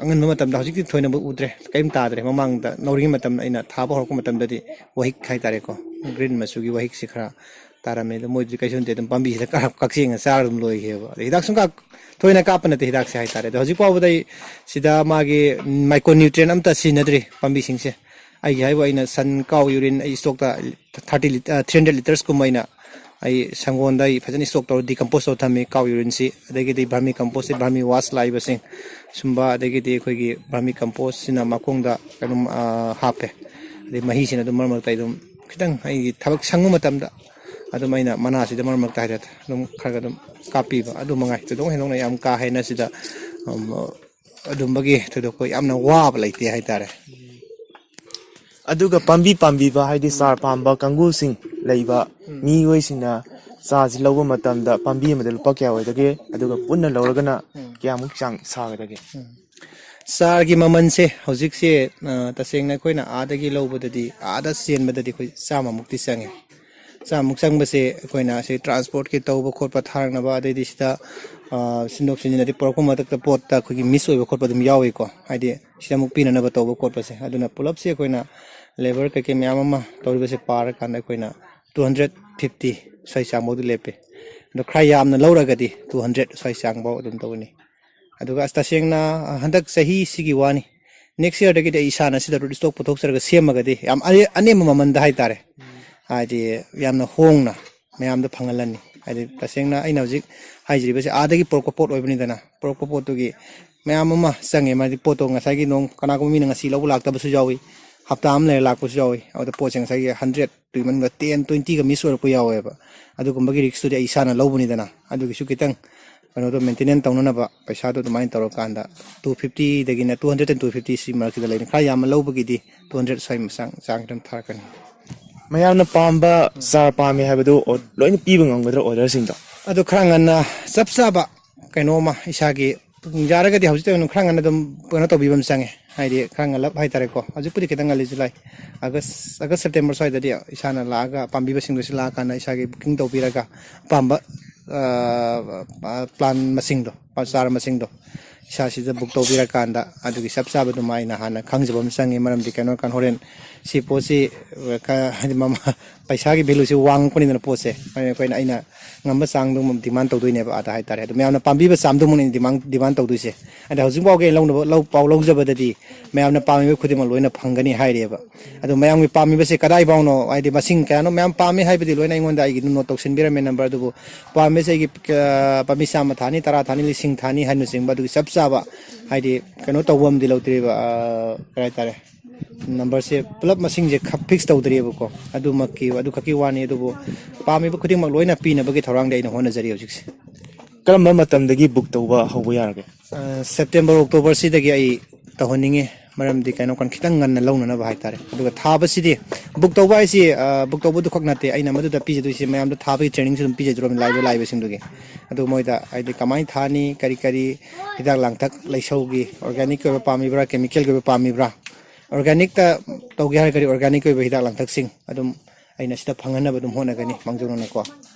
ꯑꯉꯟꯕ ꯃꯇꯝꯗ, ꯍꯧꯖꯤꯛꯇꯤ ꯊꯣꯏꯅꯕꯨ ꯎꯗ꯭ꯔꯦ, ꯀꯔꯤꯝ ꯇꯥꯗ꯭ꯔꯦ꯫ ꯃꯃꯥꯡꯗ ꯅꯧꯔꯤꯉꯩ ꯃꯇꯝꯗ ꯑꯩꯅ ꯊꯥꯕ ꯍꯧꯔꯛꯄ ꯃꯇꯝꯗꯗꯤ ꯋꯥꯍꯤꯛ ꯍꯥꯏꯇꯥꯔꯦꯀꯣ, green ꯃꯆꯨꯒꯤ ꯋꯥꯍꯤꯛꯁꯤ ꯈꯔ ꯇꯥꯔꯝꯃꯦ꯫ ꯑꯗꯣ ꯃꯣꯏꯗꯨꯗꯤ ꯀꯩꯁꯨ ꯅꯠꯇꯦ, ꯑꯗꯨꯝ ꯄꯥꯝꯕꯤꯁꯤꯗ ꯀꯥꯞ- ꯀꯛꯆꯦꯡꯅ ꯆꯥꯔ ꯑꯗꯨꯝ ꯂꯣꯏꯈꯤꯑꯕ꯫ ꯑꯗꯩ ꯍꯤꯗꯥꯛ ꯁꯨꯡꯀꯥꯞ ꯊꯣꯏꯅ ꯀꯥꯞꯄ ꯅꯠꯇꯦ ꯍꯤꯗꯥꯛꯁꯦ ꯍꯥꯏꯇꯥꯔꯦ꯫ ꯑꯗꯣ ꯍꯧꯖꯤꯛ ꯐꯥꯎꯕꯗ ꯑꯩ ꯁꯤꯗ ꯃꯥꯒꯤ micronutrient ꯑꯝꯇ ꯁꯤꯖꯤꯟꯅꯗ꯭ꯔꯤ ꯄꯥꯝꯕꯤꯁꯤꯡꯁꯦ꯫ ꯑꯩꯒꯤ ꯍꯥꯏꯕꯨ ꯑꯩꯅ ꯁꯟ ꯀꯥꯎ ꯌꯨꯔꯤꯟ ꯑꯩ ꯏꯁꯇꯣꯛꯇ ꯊꯥꯔꯇꯤ ꯂꯤꯇꯔ ꯊ꯭ꯔꯤ ꯍꯟꯗ꯭ꯔꯦꯠ ꯂꯤꯇꯔꯁꯀꯨꯝꯕ ꯑꯩꯅ ꯑꯩ ꯁꯪꯒꯣꯟꯗ ꯑꯩ ꯐꯖꯅ ꯏꯁꯇꯣꯛ ꯇꯧꯔ ꯗꯤꯀꯝꯄꯣꯁ ꯇꯧꯔ ꯊꯝꯃꯤ꯫ ꯀꯥꯎ ꯌꯨꯔꯤꯟꯁꯤ, ꯑꯗꯒꯤꯗꯤ ꯚꯔꯃꯤ ꯀꯝꯄꯣꯁ, ꯚꯔꯃꯤ ꯋꯥꯁ ꯂꯥꯛꯏꯕꯁꯤꯡ ꯁꯨꯝꯕ, ꯑꯗꯒꯤꯗꯤ ꯑꯩꯈꯣꯏꯒꯤ ꯚꯔꯃꯤ ꯀꯝꯄꯣꯁꯁꯤꯅ ꯃꯈꯣꯡꯗ ꯑꯗꯨꯝ ꯍꯥꯞꯄꯦ꯫ ꯑꯗꯩ ꯃꯍꯤꯁꯤꯅ ꯑꯗꯨꯝ ꯃꯔꯛ ꯃꯔꯛꯇ ꯑꯩ ꯑꯗꯨꯝ ꯈꯤꯇꯪ ꯑꯩꯒꯤ ꯊꯕꯛ ꯁꯪꯕ ꯃꯇꯝꯗ ꯑꯗꯨꯝ ꯑꯩꯅ ꯃꯅꯥꯁꯤꯗ ꯃꯔꯛ ꯃꯔꯛꯇ ꯍꯥꯏꯇꯥꯔꯦ ꯑꯗꯨꯝ ꯈꯔ ꯈꯔ ꯑꯗꯨꯝ ꯀꯥꯞꯄꯤꯕ꯫ ꯑꯗꯨ ꯃꯉꯥꯏ, ꯊꯣꯏꯗꯣꯛ ꯍꯦꯟꯗꯣꯛꯅ ꯌꯥꯝ ꯀꯥ ꯍꯦꯟꯅ ꯁꯤꯗ, ꯎꯝ, ꯑꯗꯨꯝꯕꯒꯤ ꯊꯣꯏꯗꯣꯛꯄ ꯌꯥꯝꯅ ꯋꯥꯕ ꯂꯩꯇꯦ ꯍꯥꯏꯇꯥꯔꯦ꯫ ꯑꯗꯨꯒ ꯄꯥꯝꯕꯤ ꯄꯥꯝꯕꯤꯕ, ꯍꯥꯏꯗꯤ ꯆꯥꯔ ꯄꯥꯝꯕ ꯀꯥꯡꯕꯨꯁꯤꯡ ꯂꯩꯕ ꯃꯤꯑꯣꯏꯁꯤꯡꯅ ꯆꯥꯔꯁꯤ ꯂꯧꯕ ꯃꯇꯝꯗ ꯄꯥꯝꯕꯤ ꯑꯃꯗ ꯂꯨꯄꯥ ꯀꯌꯥ ꯑꯣꯏꯗꯒꯦ? ꯑꯗꯨꯒ ꯄꯨꯟꯅ ꯂꯧꯔꯒꯅ ꯀꯌꯥꯃꯨꯛ ꯆꯥꯡ ꯁꯥꯒꯗꯒꯦ? ꯆꯥꯔꯒꯤ ꯃꯃꯜꯁꯦ ꯍꯧꯖꯤꯛꯁꯦ, ꯑ, ꯇꯁꯦꯡꯅ ꯑꯩꯈꯣꯏꯅ ꯑꯥꯗꯒꯤ ꯂꯧꯕꯗꯗꯤ, ꯑꯥꯗ ꯆꯦꯟꯕꯗꯗꯤ ꯑꯩꯈꯣꯏ ꯆꯥꯝꯃꯃꯨꯛꯇꯤ ꯆꯪꯉꯦ꯫ ꯆꯥꯝꯃꯨꯛ ꯆꯪꯕꯁꯦ ꯑꯩꯈꯣꯏꯅ ꯁꯤ ꯇ꯭ꯔꯥꯟꯁꯄꯣꯔꯠꯀꯤ ꯇꯧꯕ ꯈꯣꯠꯄ ꯊꯥꯔꯛꯅꯕ, ꯑꯗꯩꯗꯤ ꯁꯤꯗ, ꯑ, ꯁꯤꯟꯗꯣꯛ ꯁꯤꯟꯖꯤꯟ ꯑꯗꯩ ꯄꯨꯔꯛꯄ ꯃꯊꯛꯇ ꯄꯣꯠꯇ ꯑꯩꯈꯣꯏꯒꯤ ꯃꯤꯁ ꯑꯣꯏꯕ ꯈꯣꯠꯄ ꯑꯗꯨꯝ ꯌꯥꯎꯏꯀꯣ꯫ ꯍꯥꯏꯗꯤ ꯁꯤꯗ ꯑꯃꯨꯛ ꯄꯤꯅꯅꯕ ꯇꯧꯕ ꯈꯣꯠꯄꯁꯦ꯫ ꯑꯗꯨꯅ ꯄꯨꯂꯞꯁꯦ ꯑꯩꯈꯣꯏꯅ ꯂꯦꯕꯔ ꯀꯩꯀꯩ ꯃꯌꯥꯝ ꯑꯃ ꯇꯧꯔꯤꯕꯁꯦ ꯄꯥꯔꯀꯥꯟꯗ ꯑꯩꯈꯣꯏꯅ ꯇꯨ ꯍꯟꯗ꯭ꯔꯦꯠ ꯐꯤꯐꯇꯤ ꯁ꯭ꯋꯥꯏ ꯆꯥꯡꯐꯥꯎꯗꯤ ꯂꯦꯞꯄꯦ꯫ ꯑꯗꯣ ꯈꯔ ꯌꯥꯝꯅ ꯂꯧꯔꯒꯗꯤ ꯇꯨ ꯍꯟꯗ꯭ꯔꯦꯠ ꯁ꯭ꯋꯥꯏ ꯆꯥꯡꯐꯥꯎ ꯑꯗꯨꯝ ꯇꯧꯒꯅꯤ꯫ ꯑꯗꯨꯒ ꯑꯁ ꯇꯁꯦꯡꯅ ꯍꯟꯗꯛ ꯆꯍꯤꯁꯤꯒꯤ ꯋꯥꯅꯤ, ꯅꯦꯛꯁ ꯌꯔꯗꯒꯤꯗꯤ ꯑꯩ ꯏꯁꯥꯅ ꯁꯤꯗ ꯔꯨꯠ ꯏꯁꯇꯣꯛ ꯄꯨꯊꯣꯛꯆꯔꯒ ꯁꯦꯝꯃꯒꯗꯤ ꯌꯥꯝ ꯑꯔꯦ-, ꯑꯅꯦꯝꯕ ꯃꯃꯜꯗ ꯍꯥꯏꯇꯥꯔꯦ, ꯍꯥꯏꯗꯤ ꯌꯥꯝꯅ ꯍꯣꯡꯅ ꯃꯌꯥꯝꯗ ꯐꯪꯍꯜꯂꯅꯤ꯫ ꯍꯥꯏꯗꯤ ꯇꯁꯦꯡꯅ ꯑꯩꯅ ꯍꯧꯖꯤꯛ ꯍꯥꯏꯖꯔꯤꯕꯁꯦ ꯑꯥꯗꯒꯤ ꯄꯨꯔꯛꯄ ꯄꯣꯠ ꯑꯣꯏꯕꯅꯤꯗꯅ, ꯄꯨꯔꯛꯄ ꯄꯣꯠꯇꯨꯒꯤ ꯃꯌꯥꯝ ꯑꯃ ꯆꯪꯉꯦ꯫ ꯃꯥꯗꯤ ꯄꯣꯠꯇꯣ ꯉꯁꯥꯏꯒꯤ ꯅꯣꯡ ꯀꯅꯥꯒꯨꯝꯕ ꯃꯤꯅ ꯉꯁꯤ ꯂꯧꯕ ꯂꯥꯛꯇꯕꯁꯨ ꯌꯥꯎꯏ, ꯍꯞꯇꯥ ꯑꯃ ꯂꯩꯔ ꯂꯥꯛꯄꯁꯨ ꯌꯥꯎꯏ꯫ ꯑꯗꯨꯗ ꯄꯣꯠꯁꯦ ꯉꯁꯥꯏꯒꯤ ꯍꯟꯗ꯭ꯔꯦꯠ ꯇꯨꯏꯃꯟꯒ ꯇꯦꯟ ꯇ꯭ꯋꯦꯟꯇꯤꯒ ꯃꯤꯁ ꯑꯣꯏꯔꯛꯄ ꯌꯥꯎꯋꯦꯕ꯫ ꯑꯗꯨꯒꯨꯝꯕꯒꯤ ꯔꯤꯛꯁꯇꯨꯗꯤ ꯑꯩ ꯏꯁꯥꯅ ꯂꯧꯕꯅꯤꯗꯅ, ꯑꯗꯨꯒꯤꯁꯨ ꯈꯤꯇꯪ ꯀꯩꯅꯣꯗꯣ ꯃꯦꯟꯇꯦꯅꯦꯟꯁ ꯇꯧꯅꯅꯕ ꯄꯩꯁꯥꯗꯣ ꯑꯗꯨꯃꯥꯏꯅ ꯇꯧꯔꯀꯥꯟꯗ ꯇꯨ ꯐꯤꯐꯇꯤꯗꯒꯤꯅ two hundred and two fifty ꯁꯤ ꯃꯔꯛꯁꯤꯗ ꯂꯩꯅꯤ꯫ ꯈꯔ ꯌꯥꯝꯅ ꯂꯧꯕꯒꯤꯗꯤ ꯇꯨ ꯍꯟꯗ꯭ꯔꯦꯠ ꯁ꯭ꯋꯥꯏ ꯃꯆꯥꯡ ꯆꯥꯡ ꯈꯤꯇꯪ ꯊꯥꯔꯛꯀꯅꯤ꯫ ꯃꯌꯥꯝꯅ ꯄꯥꯝꯕ ꯆꯥꯔ ꯄꯥꯝꯃꯤ ꯍꯥꯏꯕꯗꯨ ꯂꯣꯏꯅ ꯄꯤꯕ ꯉꯝꯒꯗ꯭ꯔꯥ ꯑꯣꯔꯗꯔꯁꯤꯡꯗꯣ? ꯑꯗꯨ ꯈꯔ ꯉꯟꯅ ꯆꯞ ꯆꯥꯕ ꯀꯩꯅꯣꯝꯃ ꯏꯁꯥꯒꯤ ꯌꯥꯔꯒꯗꯤ ꯍꯧꯖꯤꯛꯇꯩ ꯑꯣꯏꯅ ꯈꯔ ꯉꯟꯅ ꯑꯗꯨꯝ ꯀꯩꯅꯣ ꯇꯧꯕꯤꯕ ꯑꯃ ꯆꯪꯉꯦ꯫ ꯍꯥꯏꯗꯤ ꯈꯔ ꯉꯜꯂꯞ ꯍꯥꯏꯇꯥꯔꯦꯀꯣ꯫ ꯍꯧꯖꯤꯛꯄꯨꯗꯤ ꯈꯤꯇꯪ ꯉꯜꯂꯤ, ꯖꯨꯂꯥꯏ, ꯑꯥꯒꯁ, ꯑꯥꯒꯁ, ꯁꯦꯞꯇꯦꯝꯕꯔ ꯁ꯭ꯋꯥꯏꯗꯗꯤ ꯏꯁꯥꯅ ꯂꯥꯛꯑꯒ ꯄꯥꯝꯕꯤꯕꯁꯤꯡꯗꯨ ꯁꯤ ꯂꯥꯛꯑꯀꯥꯟꯗ ꯏꯁꯥꯒꯤ ꯕꯨꯀꯤꯡ ꯇꯧꯕꯤꯔꯒ ꯑꯄꯥꯝꯕ, ꯑ, ꯑ, ꯄ꯭ꯂꯥꯟ ꯃꯁꯤꯡꯗꯣ, ꯆꯥꯔ ꯃꯁꯤꯡꯗꯣ ꯏꯁꯥꯁꯤꯗ ꯕꯨꯛ ꯇꯧꯕꯤꯔꯀꯥꯟꯗ ꯑꯗꯨꯒꯤ ꯆꯞ ꯆꯥꯕꯗꯨꯃ ꯑꯩꯅ ꯍꯥꯟꯅ ꯈꯪꯖꯕ ꯑꯃ ꯆꯪꯉꯤ꯫ ꯃꯔꯝꯗꯤ ꯀꯩꯅꯣ ꯍꯥꯏꯔꯀꯥꯟꯗ ꯍꯣꯔꯦꯟ ꯁꯤ ꯄꯣꯠꯁꯤ, ꯑ, ꯀ-, ꯍꯥꯏꯗꯤ ꯃꯃ-, ꯄꯩꯁꯥꯒꯤ ꯚꯦꯂꯨꯁꯤ ꯋꯥꯡꯉꯛꯄꯅꯤꯗꯅ ꯄꯣꯠꯁꯦ꯫ ꯑꯗꯨꯅ ꯑꯩꯈꯣꯏꯅ, ꯑꯩꯅ ꯉꯝꯕ ꯆꯥꯡꯗꯨꯃ ꯗꯤꯃꯥꯟ ꯇꯧꯗꯣꯏꯅꯦꯕ ꯑꯥꯗ ꯍꯥꯏꯇꯥꯔꯦ꯫ ꯑꯗꯣ ꯃꯌꯥꯝꯅ ꯄꯥꯝꯕꯤꯕ ꯆꯥꯡꯗꯨꯃꯛꯅꯤ ꯗꯤꯃꯥꯟ, ꯗꯤꯃꯥꯟ ꯇꯧꯗꯣꯏꯁꯦ꯫ ꯑꯗ ꯍꯧꯖꯤꯛ ꯐꯥꯎꯒꯤ ꯑꯩ ꯂꯧꯅꯕ, ꯂꯧ, ꯄꯥꯎ ꯂꯧꯖꯕꯗꯗꯤ ꯃꯌꯥꯝꯅ ꯄꯥꯝꯃꯤꯕ ꯈꯨꯗꯤꯡꯃꯛ ꯂꯣꯏꯅ ꯐꯪꯒꯅꯤ ꯍꯥꯏꯔꯤꯑꯕ꯫ ꯑꯗꯣ ꯃꯌꯥꯝꯒꯤ ꯄꯥꯝꯃꯤꯕꯁꯦ ꯀꯗꯥꯏ ꯐꯥꯎꯅꯣ, ꯍꯥꯏꯗꯤ ꯃꯁꯤꯡ ꯀꯌꯥꯅꯣ ꯃꯌꯥꯝ ꯄꯥꯝꯃꯤ ꯍꯥꯏꯕꯗꯤ ꯂꯣꯏꯅ ꯑꯩꯉꯣꯟꯗ ꯑꯩꯒꯤ ꯑꯗꯨꯝ ꯅꯣꯠ ꯇꯧꯁꯤꯟꯕꯤꯔꯝꯃꯦ ꯅꯝꯕꯔ ꯑꯗꯨꯕꯨ, ꯄꯥꯝꯃꯤꯁꯦ ꯑꯩꯒꯤ, ꯑ, ꯄꯥꯝꯕꯤ ꯆꯥꯝꯃ ꯊꯥꯅꯤ, ꯇꯔꯥ ꯊꯥꯅꯤ, ꯂꯤꯁꯤꯡ ꯊꯥꯅꯤ ꯍꯥꯏꯅꯆꯤꯡꯕ ꯑꯗꯨꯒꯤ ꯆꯞ ꯆꯥꯕ, ꯍꯥꯏꯗꯤ ꯀꯩꯅꯣ ꯇꯧꯕ ꯑꯃꯗꯤ ꯂꯧꯗ꯭ꯔꯤꯕ, ꯑ, ꯀꯩ ꯍꯥꯏꯇꯥꯔꯦ, ꯅꯝꯕꯔꯁꯦ ꯄꯨꯂꯞ ꯃꯁꯤꯡꯁꯦ ꯈ-, ꯐꯤꯛꯁ ꯇꯧꯗ꯭ꯔꯤꯕꯀꯣ꯫ ꯑꯗꯨꯃꯛꯀꯤ, ꯑꯗꯨ ꯈꯛꯀꯤ ꯋꯥꯅꯤ꯫ ꯑꯗꯨꯕꯨ ꯄꯥꯝꯃꯤꯕ ꯈꯨꯗꯤꯡꯃꯛ ꯂꯣꯏꯅ ꯄꯤꯅꯕꯒꯤ ꯊꯧꯔꯥꯡꯗꯤ ꯑꯩꯅ ꯍꯣꯠꯅꯖꯔꯤ ꯍꯧꯖꯤꯛꯁꯦ꯫ ꯀꯔꯝꯕ ꯃꯇꯝꯗꯒꯤ ꯕꯨꯛ ꯇꯧꯕ ꯍꯧꯕ ꯌꯥꯔꯒꯦ? ꯑ, ꯁꯦꯞꯇꯦꯝꯕꯔ, ꯑꯣꯛꯇꯣꯕꯔꯁꯤꯗꯒꯤ ꯑꯩ ꯇꯧꯍꯟꯅꯤꯡꯉꯤ꯫ ꯃꯔꯝꯗꯤ ꯀꯩꯅꯣ, ꯀꯟ-, ꯈꯤꯇꯪ ꯉꯟꯅ ꯂꯧꯅꯅꯕ ꯍꯥꯏꯇꯥꯔꯦ꯫ ꯑꯗꯨꯒ ꯊꯥꯕꯁꯤꯗꯤ, ꯕꯨꯛ ꯇꯧꯕ ꯍꯥꯏꯁꯤ, ꯑ, ꯕꯨꯛ ꯇꯧꯕꯗꯨ ꯈꯛ ꯅꯠꯇꯦ, ꯑꯩꯅ ꯃꯗꯨꯗ ꯄꯤꯖꯗꯣꯏꯁꯤ ꯃꯌꯥꯝꯗ ꯊꯥꯕꯒꯤ ꯇ꯭ꯔꯦꯅꯤꯡꯁꯨ ꯑꯗꯨꯝ ꯄꯤꯖꯗꯣꯔꯕꯅꯤ, ꯂꯥꯏꯕ, ꯂꯥꯏꯕꯁꯤꯡꯗꯨꯒꯤ꯫ ꯑꯗꯨ ꯃꯣꯏꯗ ꯍꯥꯏꯗꯤ ꯀꯃꯥꯏꯅ ꯊꯥꯅꯤ, ꯀꯔꯤ ꯀꯔꯤ ꯍꯤꯗꯥꯛ ꯂꯥꯡꯊꯛ, ꯂꯩꯁꯧꯒꯤ ꯑꯣꯔꯒꯥꯅꯤꯛꯀꯤ ꯑꯣꯏꯕ ꯄꯥꯝꯃꯤꯕ꯭ꯔꯥ, ꯀꯦꯃꯤꯀꯦꯜꯒꯤ ꯑꯣꯏꯕ ꯄꯥꯝꯃꯤꯕ꯭ꯔꯥ, ꯑꯣꯔꯒꯥꯅꯤꯛꯇ ꯇꯧꯒꯦ ꯍꯥꯏꯔꯒꯗꯤ ꯑꯣꯔꯒꯥꯅꯤꯛꯀꯤ ꯑꯣꯏꯕ ꯍꯤꯗꯥꯛ ꯂꯥꯡꯊꯛꯁꯤꯡ ꯑꯗꯨꯝ ꯑꯩꯅ ꯁꯤꯗ ꯐꯪꯍꯟꯅꯕ ꯑꯗꯨꯝ ꯍꯣꯠꯅꯒꯅꯤ ꯃꯥꯡꯖꯧꯅꯅꯀꯣ꯫